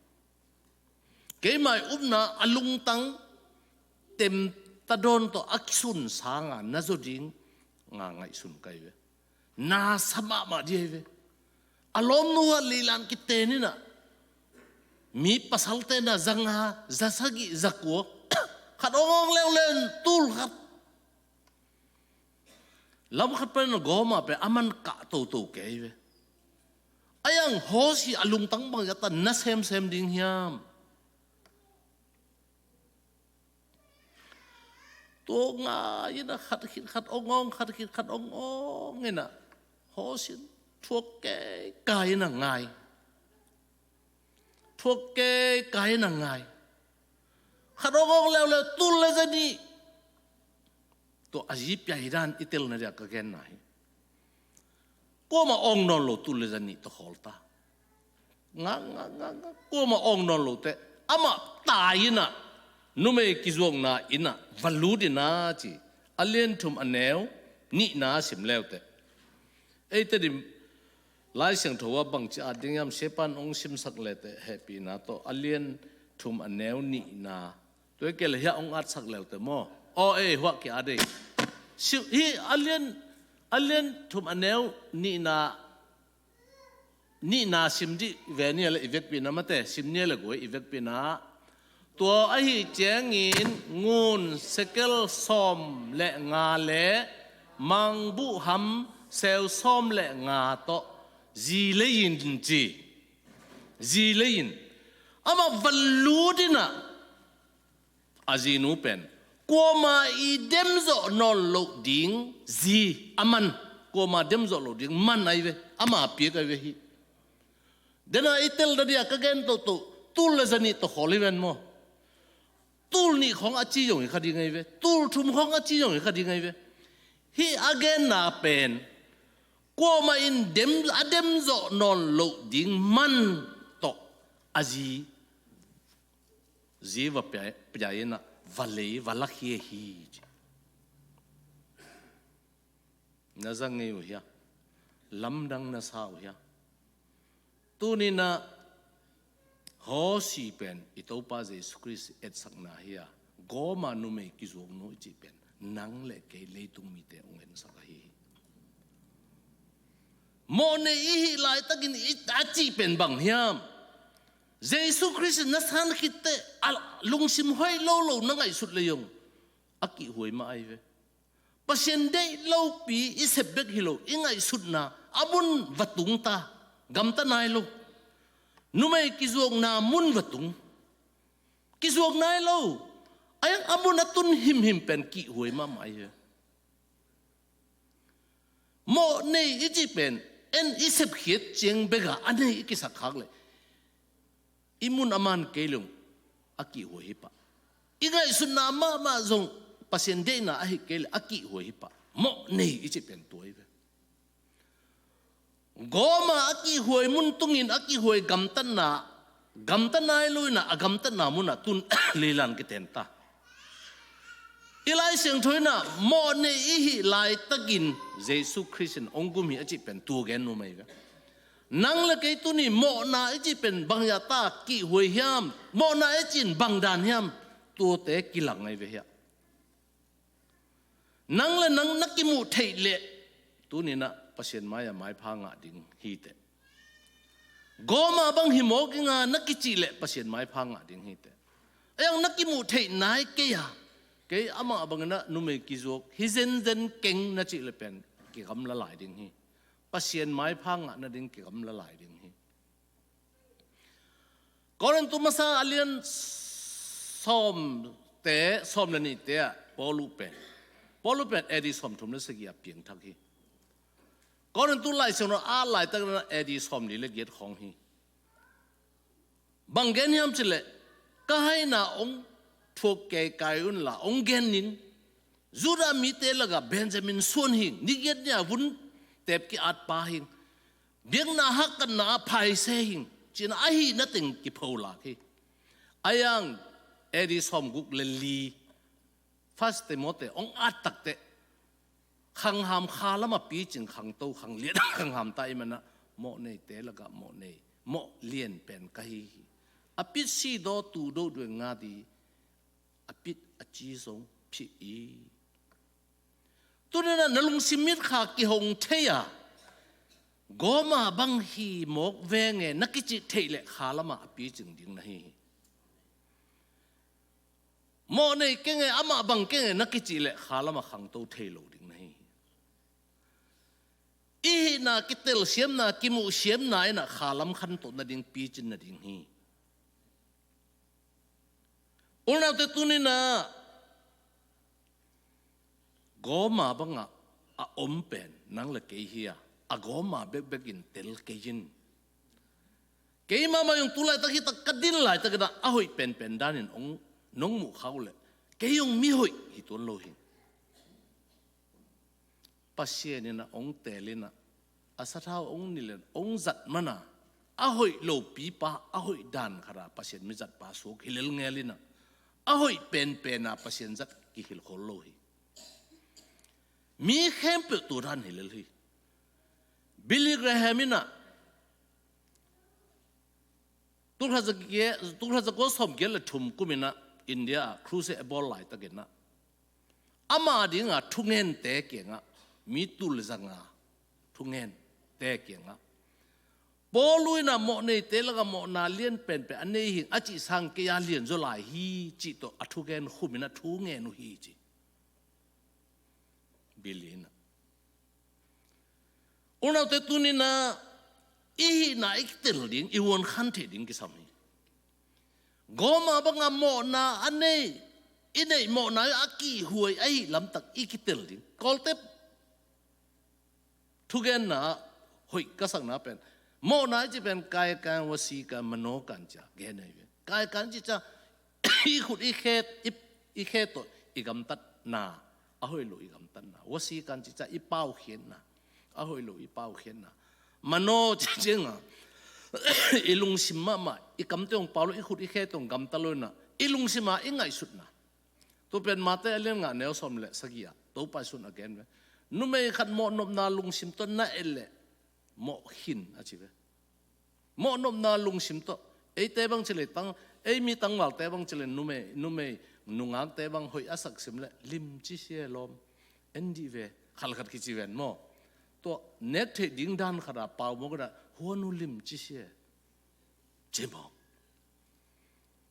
Keimah i upna a lungtang tem ta dawn tawh a kisun sanga na zaw ding nga ngaihsun ka hi ve. Na sa mahmah ding ahi ve. A lawmnu ah lilan kiten in ah mi pasalte na za nga, za sagih, za kua, khat hong hong leuleu in tul khat. Lam khat pen Gomer pen a man kah toto kei ahi ve. A yang Hosea a lungtang bang zah ta na semsem ding hiam? Tua ngai in ah khat khit khat ong ong, khat khit khat ong ong in ah Hosea in thuak kei kai in ah ngai. Thuak kei kai in ah ngai. Khat ong ong leuleu tul le za nih. Tua a zi piai dan i telna dia ka genna hi. Kuamah awng nawn lo tul le za nih tawh khawl ta. Nga, nga, nga, nga. Kuamah awng nawn lo teh amah tai in ah numei kizuakna inn ah va lut in ah ci. A lian thum a neu nihna sim leuteh. Ei Tedim Lai Siangtho ah bangci at ding hiam, Sepan hong simsak leuteh hehpihna tawh a lian thum a neu nihna. Tua hi kei leh hiah hong atsak leuteh maw. Aw ei huah ki-at ei. Hih a lian, a lian thum a neu nihna, nihna sim dih ve ni a leh i vekpihna mate, sim ni a leh guai i vekpihna. Tua ahi ciangin ngun sekel sawm le nga le mangbuhham seu sawm le nga tawh zi lei in ci. Zi lei in amah va lut in ah a zinu pen kuamah i demzawh nawn loh ding zi a man, kuamah demzawh loh ding man ahi ve, ama piak ahi ve hi. Dena i telna dia ka gen toto tul le za nih tawh khawl hi ven maw. Tul nih khawng a ci zong hi kha ding ahi ve. Tul thum khawng a ci zong hi kha ding ahi ve. Hih a genna pen kuamah in dem, a demzawh nawn loh ding man tawh a zi, zi va piai, piai in ah va lei, va lakhia hi ci. Na za ngei uh hia? Lamdang na sa uh hia? Tuni in ah Hosea pen i Topa Jesu Khrist etsakna hi a, Gomer numei kizuaknu i cih pen nang le kei leitung mite hong ensak ahi hi. Mawhnei i hih laitakin i a cih pen bang hiam? Jesu Khrist na san khitteh a lungsim hoih lo lo na ngaihsut lei zong a kihhuai mah ahi ve. Pasian deih lopi i sep bek hi lo, i ngaihsutna a mun va tung ta, gamta nai lo. Numei kizuakna mun va tung, kizuak nai lo. A yang a mun a tun himhim pen kihhuai mahmah ahi ve. Mawhnei i cih pen en i sepkhiat ciang bek a a nei i kisak khak leh i mun a man kei leh a kihhuai hi pah. I ngaihsutna mahmah zong Pasian deihna ahi kei leh a kihhuai hi pah. Mawhnei i cih pen tua hi ve. Gomer a kihhuai mun tungin a kihhuai gamtatna, gamta nai lo in ah a gamtatna mun ah tun lilan kiten ta. Hih Lai Siangtho in ah mawhnei i hih laitakin Jesu Khrist in hong gum hi a cih pen tua gen nuam ahi ve. Nang le kei tuni mawhna i cih pen bang hiam ta kihhuai hiam, mawhna i cih in bang dan hiam, tuate kilang ahi ve hiah. Nang le nang na kimuh theih leh tuni in ah Pasian mai-ah maipha ngah ding hi teh. Gawma bang hi mawk ing a na kicih leh Pasian maipha ngah ding hi teh. Ahi hang na kimuh theih nai kei a, kei amah bangin ah numei kizuak hi zenzen keng na cih leh pen kigamla lai ding hi. Pasian maipha ngah nading kigamla lai ding hi. Korintu masa a lian sawmte, sawm le nihte ah Paulu pen, Paulu pen A D sawmthum le sagih ah piangthak hi. Korintu Lai Siangtho a laitak in ah A D sawmli le giat khawng hi. Bang gen hiam cih leh, ka haina hong thuak keikai unla hong gen in, Judah mite lakah Benjamin suan hing, ni giat ni-a vun teep ki-at pa hing, biakna hakkatna ah phaise hing, ci-in ah ahihna teng kipholak hi. Ahi hang A D sawmguk le li, First Timothy hong at takteh, khangham kha lamah picing khangto, khanglian khangham ta ahih manin ah mawhneite lakah mawhnei, mawh lian pen ka hi hi. A pit si daw tu do dueng nga di, a pit a ci zong phih i. Tuni in ah na lungsim mitkha kihong thei a, gawma bang hi mawk veng e na kicih theih leh kha lamah a picing ding na hi hi. Mawhnei keng e, amah bang keng e na kicih leh kha lamah khangto thei lo ding na hi hi. I hihna kitelsiamna, kimuhsiamna in ah kha lam khantoh nading picin nading hi. Unaute tuni in ah gawma bangah a om pen nang le kei hi a, a gawma bekbek in tel kei in. Kei mahmah zong tu laitak hi tak, ka din laitak in ah a hoih penpen danin hong, nong muh kha uh leh kei zong mihoih hi tuan lo hi. Pasian in ah hong teel in ah, a sathau hong nilh in hong zat man a, a hoih lopipa, a hoih dan khat a Pasian mizatpa suak hi lel ngel in ah, a hoih penpen a Pasian zat kihilh khol lo hi. Mi khempeuh tua dan hi lel hi. Billy Graham in ah, tulkhat za giat, tulkhat za kua sawmgiat le thum kum in ah India ah crusade a bawl laitak in ah, ama dinga thungente kiangah, mi tul zanga thungente kiangah, Paulu in ah mawhneite lakah mawhna lian penpen a nei hing a cih sang kei a lianzaw lai hi cih tawh a thugen khum in ah thungen uh hi ci. Billy in ah. Unaute tuni in ah i hihna i kitel ding, i huan khan theih ding kisam hi. Gawma bangah mawhna a nei, i neih mawhna a kihhuai ahih lamtak i kitel ding. Kawlte thugenna hoih ka sakna pen, mawhna i cih pen kaikan, wasikan, manokan ci-a gen ahi ve. Kaikan cih ciang i khut i khe, i, i khe tawh i gamtatna, a hoih lo i gamtatna. Wasikan cih ciang i paukhiatna, a hoih lo i paukhiatna. Mano cih ciangah i lungsim mahmah, i kamte hong pau lo, i khut i khe tawh hong gamta lo in ah i lungsim ah i ngaihsutna. Tua pen Mate a lian nga neu sawm le sagih ah Topa Jesu'n a gen ve. Numei khat mawhnopna lungsim tawh na et leh mawh khin a ci ve. Mawhnopna lungsim tawh, eite bang ci leh tang, ei mi tangvalte bang ci leh numei, numei nungakte bang hoih a sak sim leh limci sia lawm. En dih ve, khalkhat kici ven maw. Tua nek theih ding dan khat a pau mawk in ah huan uh limci sia. Ci maw.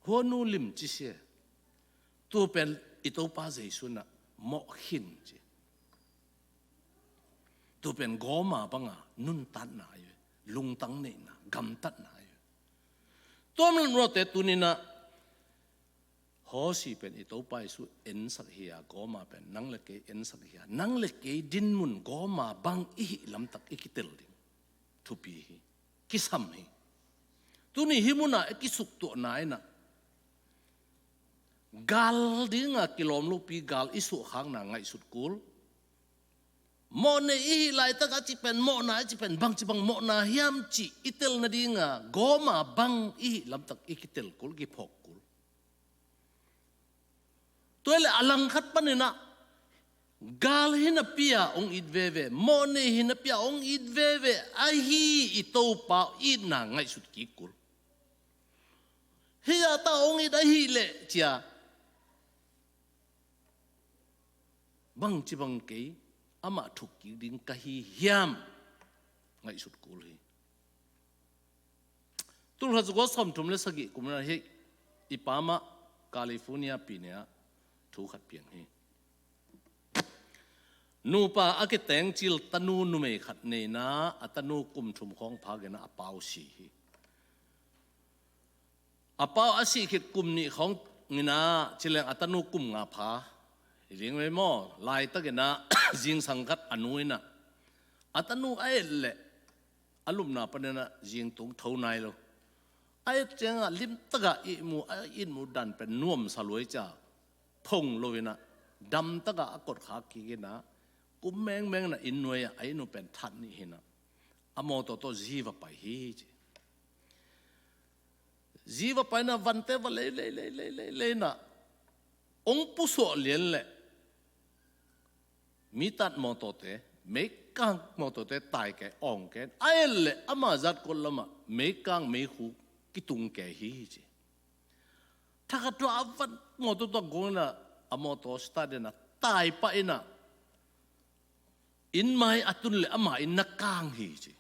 Huan uh limci sia. Tua pen i Topa Jesu'n ah mawh khin ci. Tua pen gawma banga nuntakna ahi ve. Lungtang neihna, gamtatna ahi ve. Tua manin unaute tuni in ah Hosea pen i Topa Jesu ensak hi a, gawma pen nang le kei ensak hi a, nang le kei dinmun gawma bang i hih lamtak i kitel ding thupi hi. Kisam hi. Tuni hih munah i kisuktuahna in ah gal dinga kilawm lopi gal i suahkhakna ngaihsut kul. Mawhnei i hih laitak a cih pen mawhna i cih pen bangci bang mawhna hiam cih i tel nadinga gawma bang i hih lamtak i kitel kul, kiphawk kul. Tua le a langkhat paninah gal hi napi-a hong it veve, mawhnei hi napi-a hong it veve ahi i Topa itna ngaihsut kik kul. Hih zahta hong it ahileh cia bangci bang kei amah thuk kik ding ka hi hiam? Ngaihsut kul hi. Tulkhat zakua sawmthum le sagih kumna hi. I pa mah California pi nih ah thu khat piang hi. Nupa a kitengcil tanu numei khat neina a tanu kum thum khawng phak inah a pau si hi. A pau a sih khit kum nih khawng inah cileng a tanu kum nga pha hi ding ve maw? Laitakinah zingsang khat a nu inah a tanu a et leh a lupna paninah zingtung tho nai lo. A et ciangah limtakah ihmu a itmu dan pen nuamsa luai cia phong lo inah damtakah a kotkhak kik inah kum mengmeng inah inn nuai-ah a inn uh pen that nih hi inah a mawtaw tawh zi va pai hi ci. Zi va pai inah vante va lei lei lei lei lei lei inah hong pusuah lian leh mi tat mawtawte, meikang mawtawte tai kei, awng kei. A et leh ama zat kot lamah meikang meikhu kitung kei hi ci. Thakhat tua a van mawtaw tua gong inah a mawtaw start inah tai pah inah inn mai a tun leh ama inn na kang hi ci.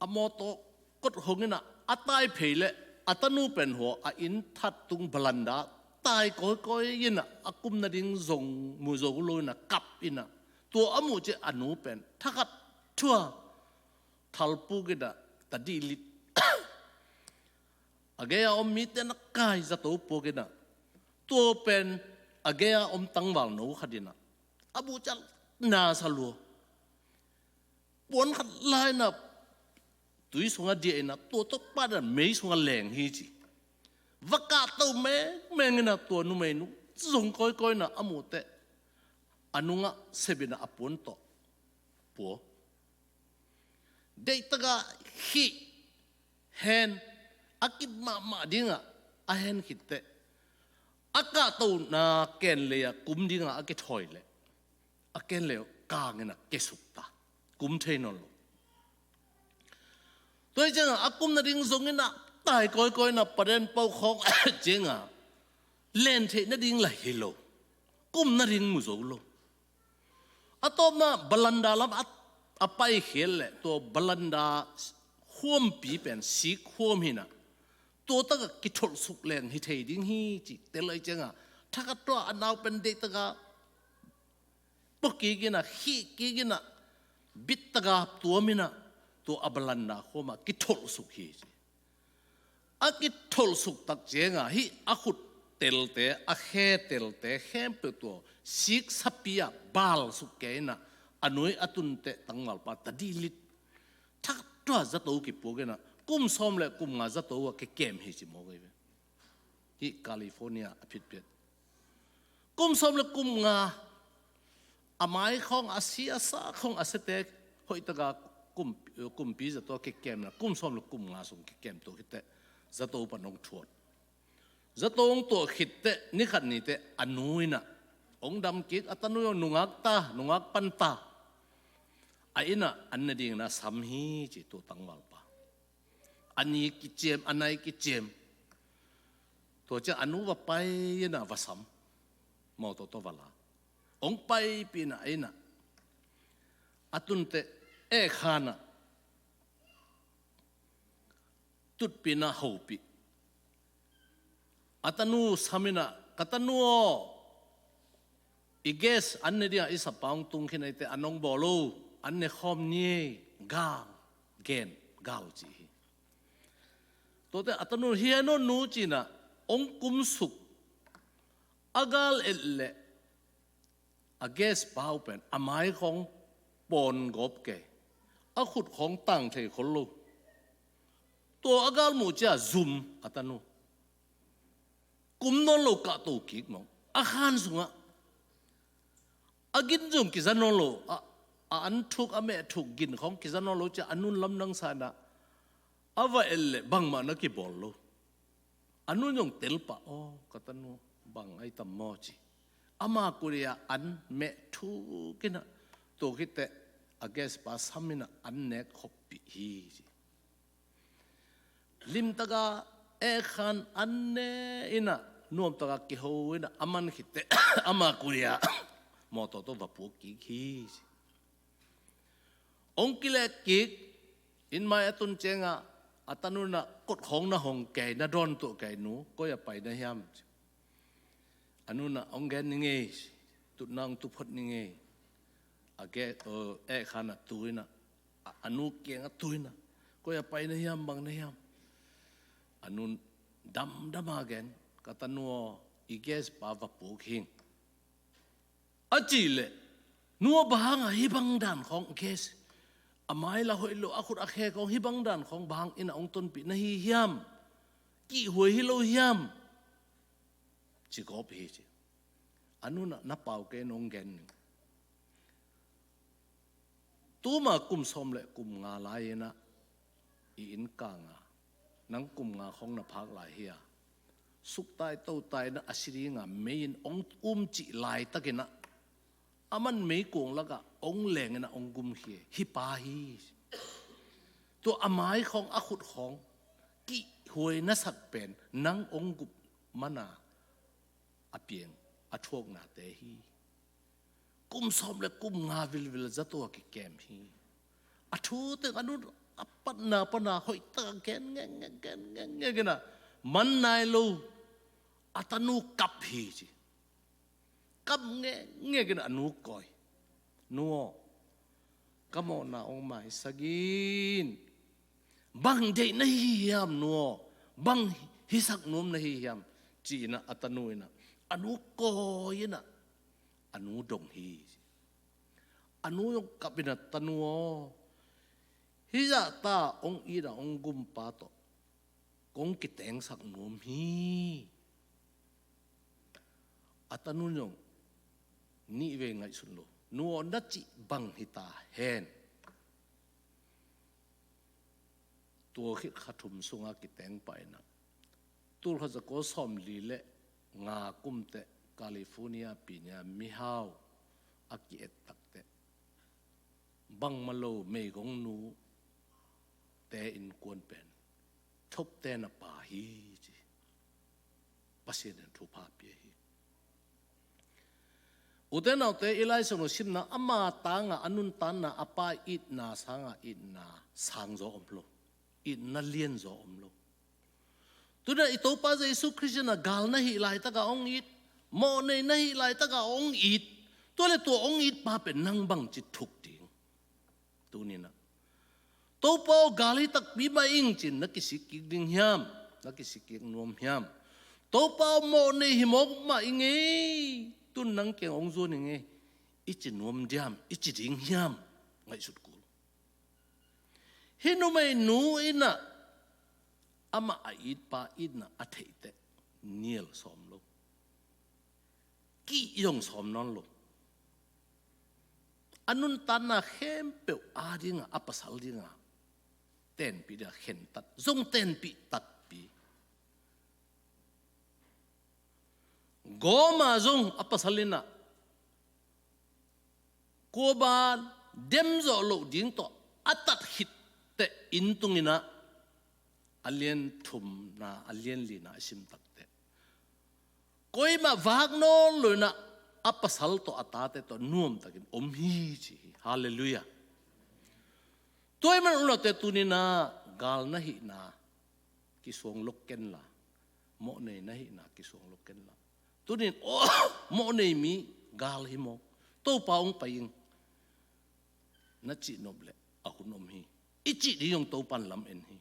A mawtaw kot hong inah a tai phei leh a tanu pen hua a inn that tung balanda tai kawikawi inah a kum nading zong mu zo lo inah kap inah tua a muh ciang a nu pen thakhat thua thalpuk inah tadihlit a gei-a om mite na kai zato puak inah tua pen a gei-a om tangvalno khat inah a buh ciang nasa lua. Puan khat la inah tui sungah diah inah tua tawh pat inah mei sungah leng hi ci. Va kahto mengmeng inah tua numeinu zong kawikawi inah a muhteh a nungah sep inah a puan tawh pua. Deihtakah khih hen a kip mahmah dingah a hen khitteh a kahtona kenlei-ah kum dingah a kithawi leh a kenlei kang inah kesuk ta, kum thei nawn lo. Tua hi ciangah a kum nading zong inah tai kawikawi inah paden pau khawng ciangah len theih nading la hi lo, kum nading mu zo lo. A tawpna balanda lam a, a paikhiat leh tua balanda khuampi pen sik khuam hi inah tua takah kitholhsuk leng hi thei ding hi ci tel ahi ciangah thakhat tua a nau pen deihtakah pua kik inah khih kik inah bittaka tuam inah tua a balanda khuamah kitholhsuk hi ci. A kitholhsuk tak ciangah hih a khut telte, a khe telte khempeuh tua sik sapi-ah balsuk kei inah a nui a tunteh tangvalpa tadihlit thakhat tua zato kipuak inah kum sawm le kum nga zato ah kikem hi ci mawk ahi ve. Hih California a phitphiat kum sawm le kum nga a mai khawng a si a sa khawng a sete hoihtaka kum, kumpi zato kikemna kum sawm le kum nga sung kikem tua khitteh zato pan hong thuat. Zato hong tuah khitteh nikhat niteh a nu inah hong dam kik a tanu hong nungak ta, nungak pan ta. A innah an ne dingin a sam hi ci tua tangvalpa. A ni kiciam, a nai kiciam. Tua ciang a nu va pai inah va sam. Mawtaw tawh va la. Hong paipih inah a innah a tunteh eh khanah tutpih inah hopih. A tanu sam inah, ka tanu aw, i gas an ne dingah i sapa hong tung khin ahih teh an hong bawl lo, an ne khawm ni ei, gal, gen, gal ci hi. Tuate a tanu hi hen aw nu ci inah hong kumsuk. A gal et leh a gas pau pen a mai khawng pawn gawp kei, a khut khawng tang thei khol lo. Tua a gal muh ciang zum a tanu. Kum nawn lo kahto kik mawk a khan sungah. A gin zong kiza nawn lo, a, a an thuk a meh thuk gin khawng kiza nawn lo ciang a nun lamdang sa inah a va et leh bangmah na kibawl lo. A nu zong tel pah, "Aw, ka tanu, bang ai tam maw?" ci. Ama kuria an meh thuk inah, tua khit teh a guest pa sam inah an nek khoppih hi, ci. Limtaka eh khan an ne inah, nuamtaka kiho inah a man khit teh ama kuria mawtaw tawh va puak kik hi, ci. Hong kileh kik, inn mai a tun ciangah a tanu inah, "Kot khawng na hong kei, na dawn tuah kei nu, koi ah pai na hiam?" ci. A nu inah, "Hong gen ning ei, tutna hong tu phot ning ei." A ge, eh, eh khan a tu inah, a, a nu kiangah tu inah, "Koi ah pai na hiam, bang na hiam?" A nu in damdam a gen, "Ka tanu aw, i guest pa va puak hing." A cih leh, "Nu aw, bang hang a hih bang dan khawng guest, a mai la hoih lo, a khut a khe khawng hih bang dan khawng bang hang inah hong tonpih na hi hiam? Kihhuai hi lo hiam?" ci gawp hi, ci. A nu inah, "Na pau kei, nong gen ning. Tuma kum sawm le kum nga lai inah i inn kang a, nang kum nga khawng na phak lai hi a, suktai totai inah a si dinga mei in hong um cih laitak inah, a man meikuang lakah hong leng inah hong gum hi, hih pa hi. Tua a mai khawng, a khut khawng kihhuai na sak pen nang hong gup man a, a piang a thuaknate hi. Kum sawm le kum nga vilvil zato a kikem hi." A thu teng a nu in a patna pana hoihtak a gen ngekngek, gen ngekngek inah, man nai lo a tanu kap hi, ci. Kap ngekngek inah a nu kawi, "Nu aw, ka mawhna hong maisak in. Bang deih na hi hiam, nu aw? Bang hisak nuam na hi hiam?" ci inah a tanu inah, a nu kawi inah a nu dong hi, ci. A nu zong kap inah, "Tanu aw, hih zahta hong it a hong gum pa tawh kong kitengsak nuam hi." A tanu in zong nihvei ngaihsun lo, "Nu aw, na cih bang hi ta hen." Tua khit kha thum sunga kiteng pah inah, tul khat za kua sawmli le nga kum teh California pinia mihau a ki-et tak teh, bangmah lo meigong nute innkuan pen thupte na pa hi, ci. Pasian in thupha pia hi. Ute naute, i Lai Siangtho simna, ama tangah a nuntakna, a pa itna sangah itna sangzaw om lo, itna lianzaw om lo. Tuna i Topa Jesu Khrist in ah gal na hih laitakah hong it, mawhnei na hih laitakah hong it. Tua le tua hong it pa pen nang bangci thuk ding? Tuninah Topa aw, gal hi takpi mah ing cin na kisik kik ding hiam? Na kisik kik nuam hiam? Topa aw, mawhnei hi mawk mah ing ei, tun nang kiang hong zuan ing ei, i ci nuam diam, i ci ding hiam? Ngaihsut kul. Hih numeinu in ah amah a itpa itna a theih teh nial sawm lo, kih zong sawm nawn lo. A nuntakna khempeuh a dingah, a pasal dingah tenpih dingah khentat, zong tenpih takpi. Gawma zong a pasal in ah kuaban dem zawh loh ding tawh a tat khit teh inn tung in ah, a lian thumna, a lian lina a sim tak teh, koimah vak nawn lo in ah a pasal tawh, a tate tawh nuamtakin om hi, ci hi. Halleluiah. Tua ahih man un, ute, tuninah gal na hihna kisuang lok kenla, mawhnei na hihna kisuang lok kenla. Tunin, aw, mawhnei mi gal hi mawk, Topa hong pai ing, na cih nop leh a hun om hi, i cih ding zong Topa in lam en hi.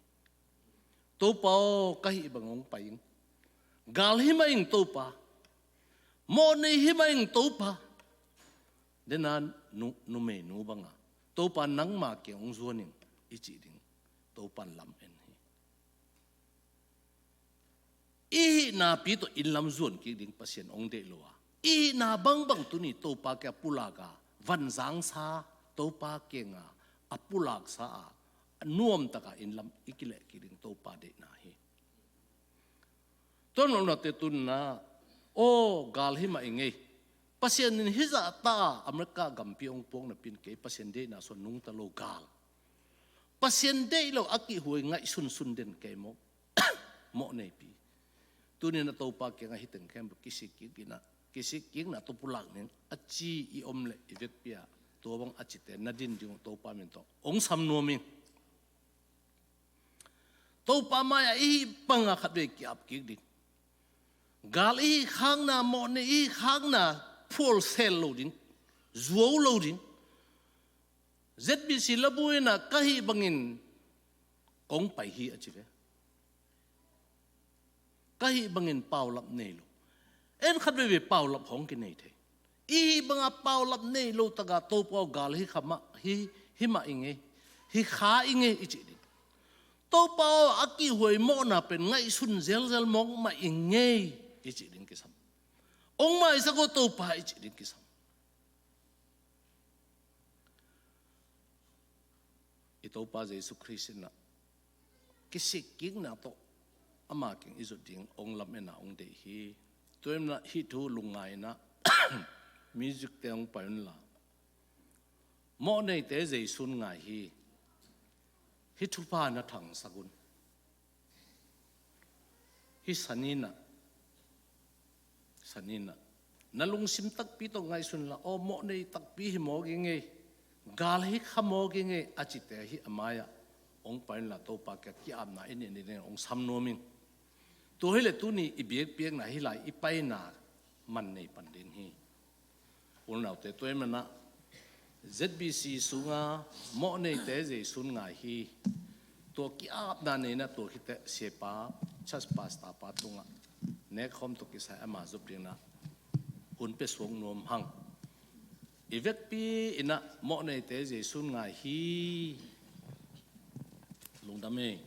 Topa aw, ka hih bang hong pai ing. Gal hi mah ing Topa. Mawhnei hi mah ing Topa. Dena nu, numeinu banga, Topa nangma kiang hong zuan ing, i cih ding Topa in lam en hi. I hihnapi tawh inn lam zuan kik ding Pasian hong deih lo a, i hihna bangbang tuni Topa kiang a pulak a, vanzangsa Topa kianga a pulaksa a, a nuamtaka inn lam i kileh kik ding Topa deihna hi. Tua nopnopte tuni-in ah, aw, gal hi mah i ngei. Pasian in hih zahta America gampi hong puak napi-in kei Pasian deihna sung nungta lo gal. Pasian deih lo a kihhuai ngaihsunsun den kei maw. Mawh neipi. Tuni-in ah Topa kiangah hih teng khempeuh kisik kik in ah, kisik kikna tawh pulak ning a ci i om leh i vekpi-ah tua bang a cite na din ding uh Topa min tawh hong sam nuam ing. Topa mai-ah i hih banga khatvei ki-ap kik ding. Gal i hih khakna, mawhnei i hih khakna phual sel lo ding, zuau lo ding. Z B C labu in ah ka hih bangin kong pai hi a ci ve. Ka hih bangin paulap nei lo. En khat veivei paulap hong kinei thei. I hih banga paulap nei lo takin Topa aw, gal hi kha mah, hi, hi mah i ngei, hi kha i ngei i cih ding. Topa aw, a kihhuai mawhna pen ngaihsun zelzel mawk mah i ngei i cih ding kisam. Hong maisak aw Topa i cih ding kisam. I Topa Jesu Khrist in ah kisik kikna tawh ama kiang i zut ding hong lamen ah hong deih hi. Tua ahih manin ah hih thu lungngai in ah musicte hong pai unla, mawhneite Jesu'n ngai hi. Hih thupha na thangsak un. Hih Sunday in ah, Sunday in ah na lungsim takpi tawh ngaihsun la, aw, mawhnei takpi hi mawk i ngei, gal hi kha mawk i ngei a cite hih a mai-ah hong pai unla, Topa kiang ki-apna i neih ni dingin hong sam nuam ing. Tua hileh tuni i biakpiakna hih lai i paina man nei pan ding hi. U le naute, tua ahih manin ah Z B C sunga mawhneite Jesu'n ngai hi. Tua ki-apna nei in ah tua khit teh siapa, church pastor pa tungah nekkhawm tawh kisai ama zop dingin ah hun pia suak nuam hang. I vekpi in ah mawhneite Jesu'n ngai hi. Lungdam ei.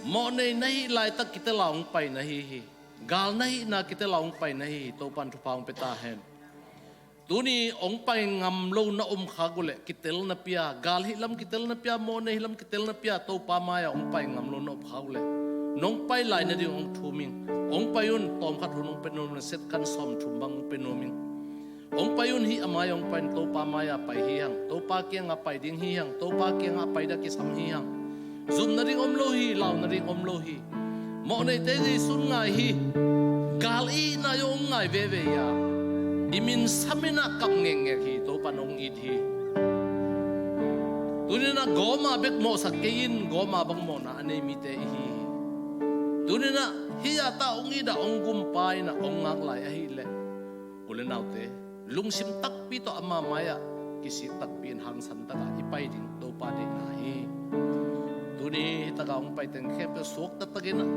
Mawhnei na hih laitak kitel a hong pai na hi hi. Gal na hihna kitel a hong pai na hi hi. Topan thupha hong pia ta hen. Tuni hong pai ngam lo na om khak uh leh kitel na pia, gal hih lam kitel na pia, mawhnei hih lam kitel na pia, Topa mai-ah hong pai ngam lo na om khak uh leh nong pai lai nading hong thum ing. Hong pai un, tawmkhat hun hong pia nuam ing, second sawmthum bang hong pia nuam ing. Hong pai un, hih a mai-ah hong pai un, Topa mai-ah pai hi hang, Topa kiangah pai ding hi hang, Topa kiangah pai dia kisam hi hang. Zum nading om lo hi, lau nading om lo hi. Mawhneite Jesu in ngai hi. Gal i itna zong hong ngai veve hi a, i min sam in ah kap ngekngek hi. Topan hong it hi. Tuni-in ah gawm a bek mawhsak kei in, gawm a bang mawhna a nei mite i hi hi. Tuni-in ah hih a ta hong it a, hong gumpa in ah hong ngak lai ahih leh, u le naute, lungsim takpi tawh ama mai-ah kisik takpi in hangsan takah i pai ding Topa deihna hi. Tuni hih takah hong paiteng khempeuh suakta takin ah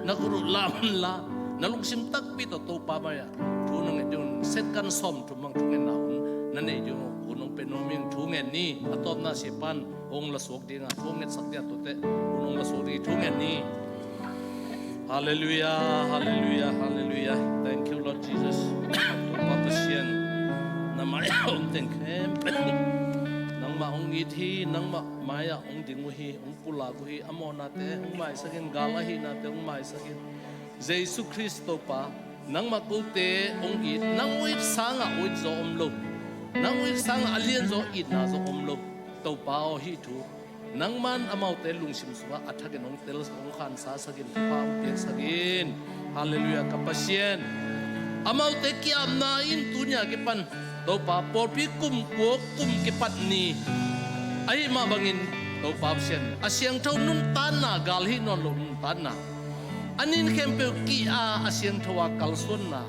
na khut uh lam la, na lungsim takpi tawh Topa mai-ah thu na nget ding un, second sawmthum bang thungetna hun na nei ding uh, hun hong pia nuam ing. Thu ngen ni. A tawpna siapan hong la suak ding a, thu hong ngetsak ding a, tuate hun hong la suak ding hi. Thu ngen ni. Halleluiah, halleluiah, halleluiah. Thank you, Lord Jesus. Topa Pasian, na mai-ah om teng khempeuh nangmah hong it hi, nangmah mai-ah hong ding uh hi, hong pulak uh hi. A mawhnate hong maisak in, gal a hihnate hong maisak in. Jesu Khrist Topa, nangmah kote hong it, nang hong it sangah hong it zaw om lo. Nang hong it sangah a lian zaw, itna zaw om lo. Topa aw, hih thu nangman amaute lungsim sungah a thakin hong tel, hong khansasak in, thupha hong piaksak in. Halleluiah, ka Pasian. Amaute ki-apna in tuni a kipan, Topa, pawlpi kum kua kum kipat ni ahih mah bangin, Topa Pasian, a siangtho nuntakna, gal hih nawn loh nuntakna, a nin khempeuh ki-a, a siangtho a kalsuanna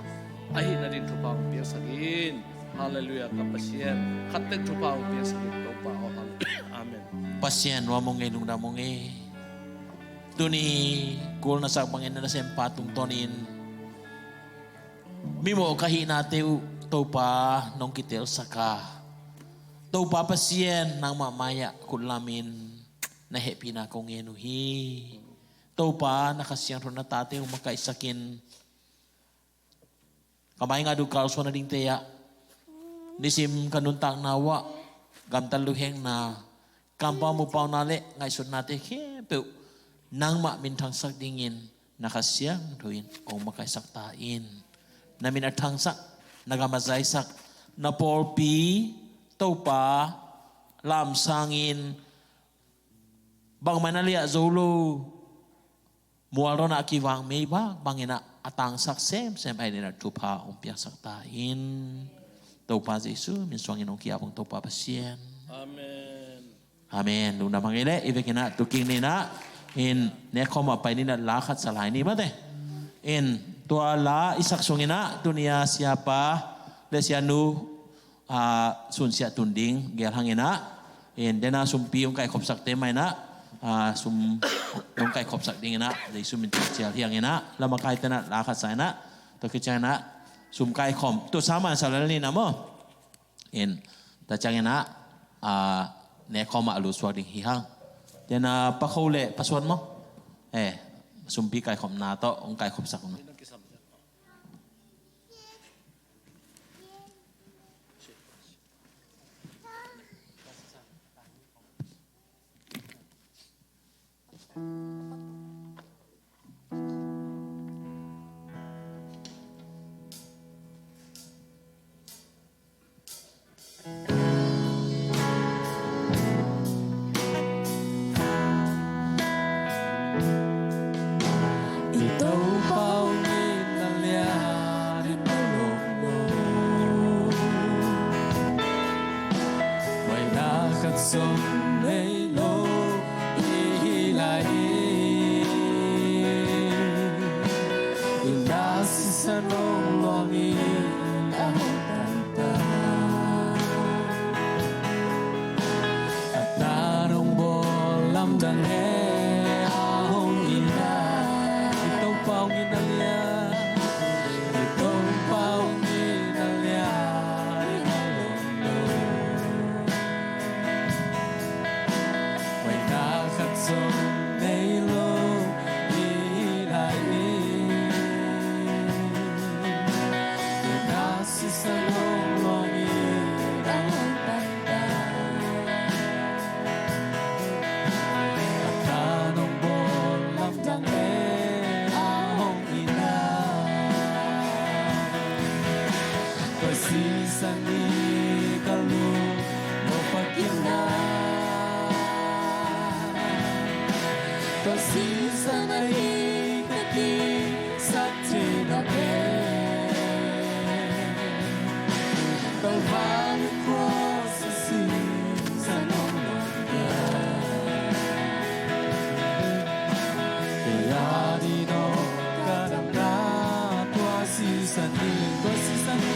ahih nading thupha hong piaksak in. Halleluiah, ka Pasian. Khat tek thupha hong piaksak in, Topa aw. Halleluiah. Amen. Pasian nuam ung ei, lungdam ung ei. Tuni kul na sak bangin na nasempa tungtawnin mimawh ka hihnate uh Topa nong kitelsak a, Topa Pasian, nangmah mai-ah khut lamin na hehpihna kong ngen uh hi. Topa, na Kha Siangtho na tate uh makaihsak in, ka maingat uh kalsuan nadingte ah, nisim ka nuntakna uh ah gamtat luhekna, kampau mupauna le ngaihsutnate khempeuh nangmah minthangsak dingin na Kha Siangtho in hong makaihsak ta in. Na min a thangsak, na gam a zaisak, na pawlpi, Topa, lamsangin bangmah in a liah zo lo, mualdawnna a kivak meibak bangin ah a tangsak semsem ahih in ah thupha hong piaksak ta in. Topa Jesu min suangin hong ki-ap ung, Topa Pasian. Amen. Amen. Lungdam hang ei leh, i vekin ah tu kik ni in ah, in nekkhawm ah pai ni in ah, la khat sa lai ni mate. In tua la i sak sungin ah, tuni a siapa le sianu, a, sunsiah tun ding gel hang in ah, in dena sumpi hong kaikhopsakte mah in ah, a, sum hong kaikhopsak ding in ah, Jesu min tawh cial hi hang in ah, la makaite in ah la khat sa in ah, tua khit ciangin ah sum kaikhawm, tua sa man sa lel ni in ah maw. In tua ciangin ah, a, nekkhawm ah a lut suak ding hi hang. Dena Pa Kho le Pa Suan maw, eh, sumpi kaikhopna tawh hong kaikhopsak maw. I Topa hong itna lian i puluk lo. Maina khat zong nei lo i hi lai hi. I na sisan hong luang in a hong tan ta. A ta dong bawl lamdang he a hong itna. I Topa hong itna lian. I Topa hong itna lian. I na lom lo. Tua sisan hi ka lung nong phat kik na, tua sisan ahi ka kisak theihna pen, Kalvari cross a sisan hong pia. Kei a ding aw ka damna tua sisan hi, tua sisan hi.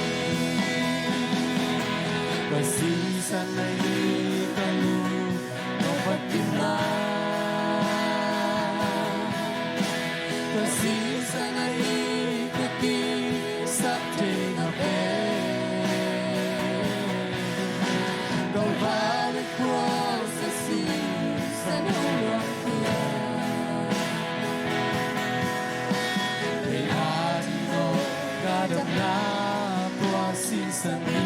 Tua sisan ahi ka lung nong phat kik na, tua sisan ahi ka kisak theihna pen, Kalvari cross a sisan hong pia. Kei a ding aw ka damna tua sisan hi.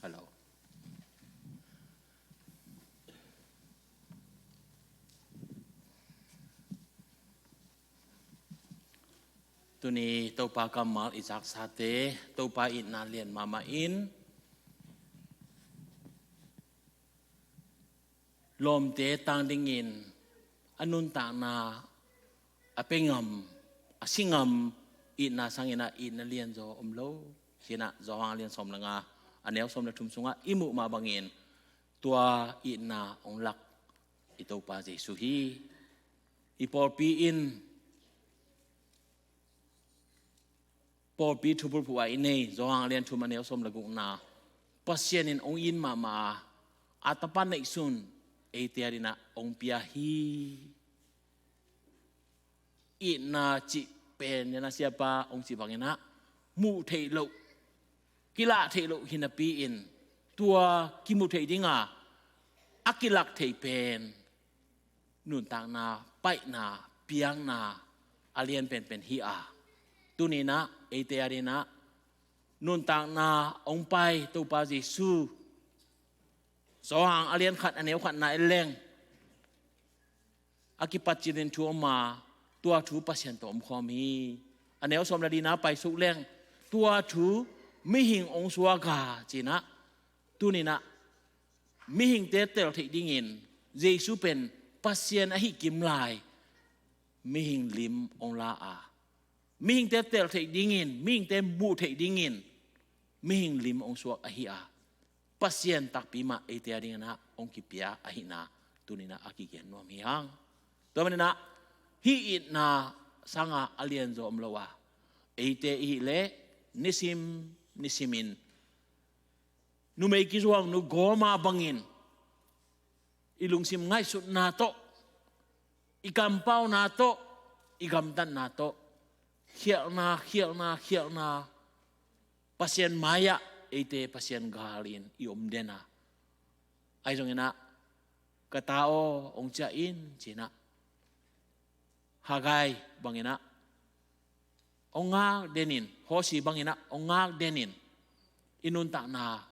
Hello. Tuni Topa kammal i zaksate, Topa itna lian mahmah in, lawmte tang dingin a nuntakna a pia ngam, a si ngam itna sangin ah itna lianzaw om lo. Ci-in ah Johan a lian sawm le nga, a neu sawm le thum sungah i muh mah bangin tua itna hong lak i Topa Jesu hi. I pawlpi in, pawlpi thubulphuh a i nei, Johan a lian thum a neu sawm le gukna, Pasian in hong it mahmah a, a Tapa neihsun eite adingin ah hong pia hi. Itna cih pen, Siapa hong cih bangin ah, muh theih loh, kilah theih loh hi napi-in, tua kimu thei ding a, a kilak thei pen nuntakna, paihna, piakna a lian penpen hi a, tuni-in ah eite adingin ah nuntakna hong pai Topa Jesu, Johan a lian khat a neu khatna en leng, a kipat cilin thu om a, tua thu Pasian tawh omkhawm hi. A neu sawm le lina paisuk leng, tua thu mihing hong suak a, ci-in ah, tuni-in ah mihingte tel theih dingin Jesu pen Pasian ahi kim lai mihing lim hong la a, mihingte tel theih dingin, mihingte muh theih dingin mihing lim hong suak ahi a, Pasian takpi mah eite adingin ah hong kipia ahihna tuni-in ah a kigen nuam hi hang. Tua manin ah hih itna sangah a lianzaw om lo a, eite i hih leh nisim nisimin numei kizuaknu gawm a bangin i lungsim ngaihsutna tawh, i kampauna tawh, i gamtatna tawh, khialhna, khialhna, khialhna, Pasian mai-ah eite Pasian galin i om den a, ahi zongin ah, ka ta aw, hong ciah in, ci-in ah, Haggai bangin ah hong ngak denin, Hosea bangin ah hong ngak denin, i nuntakna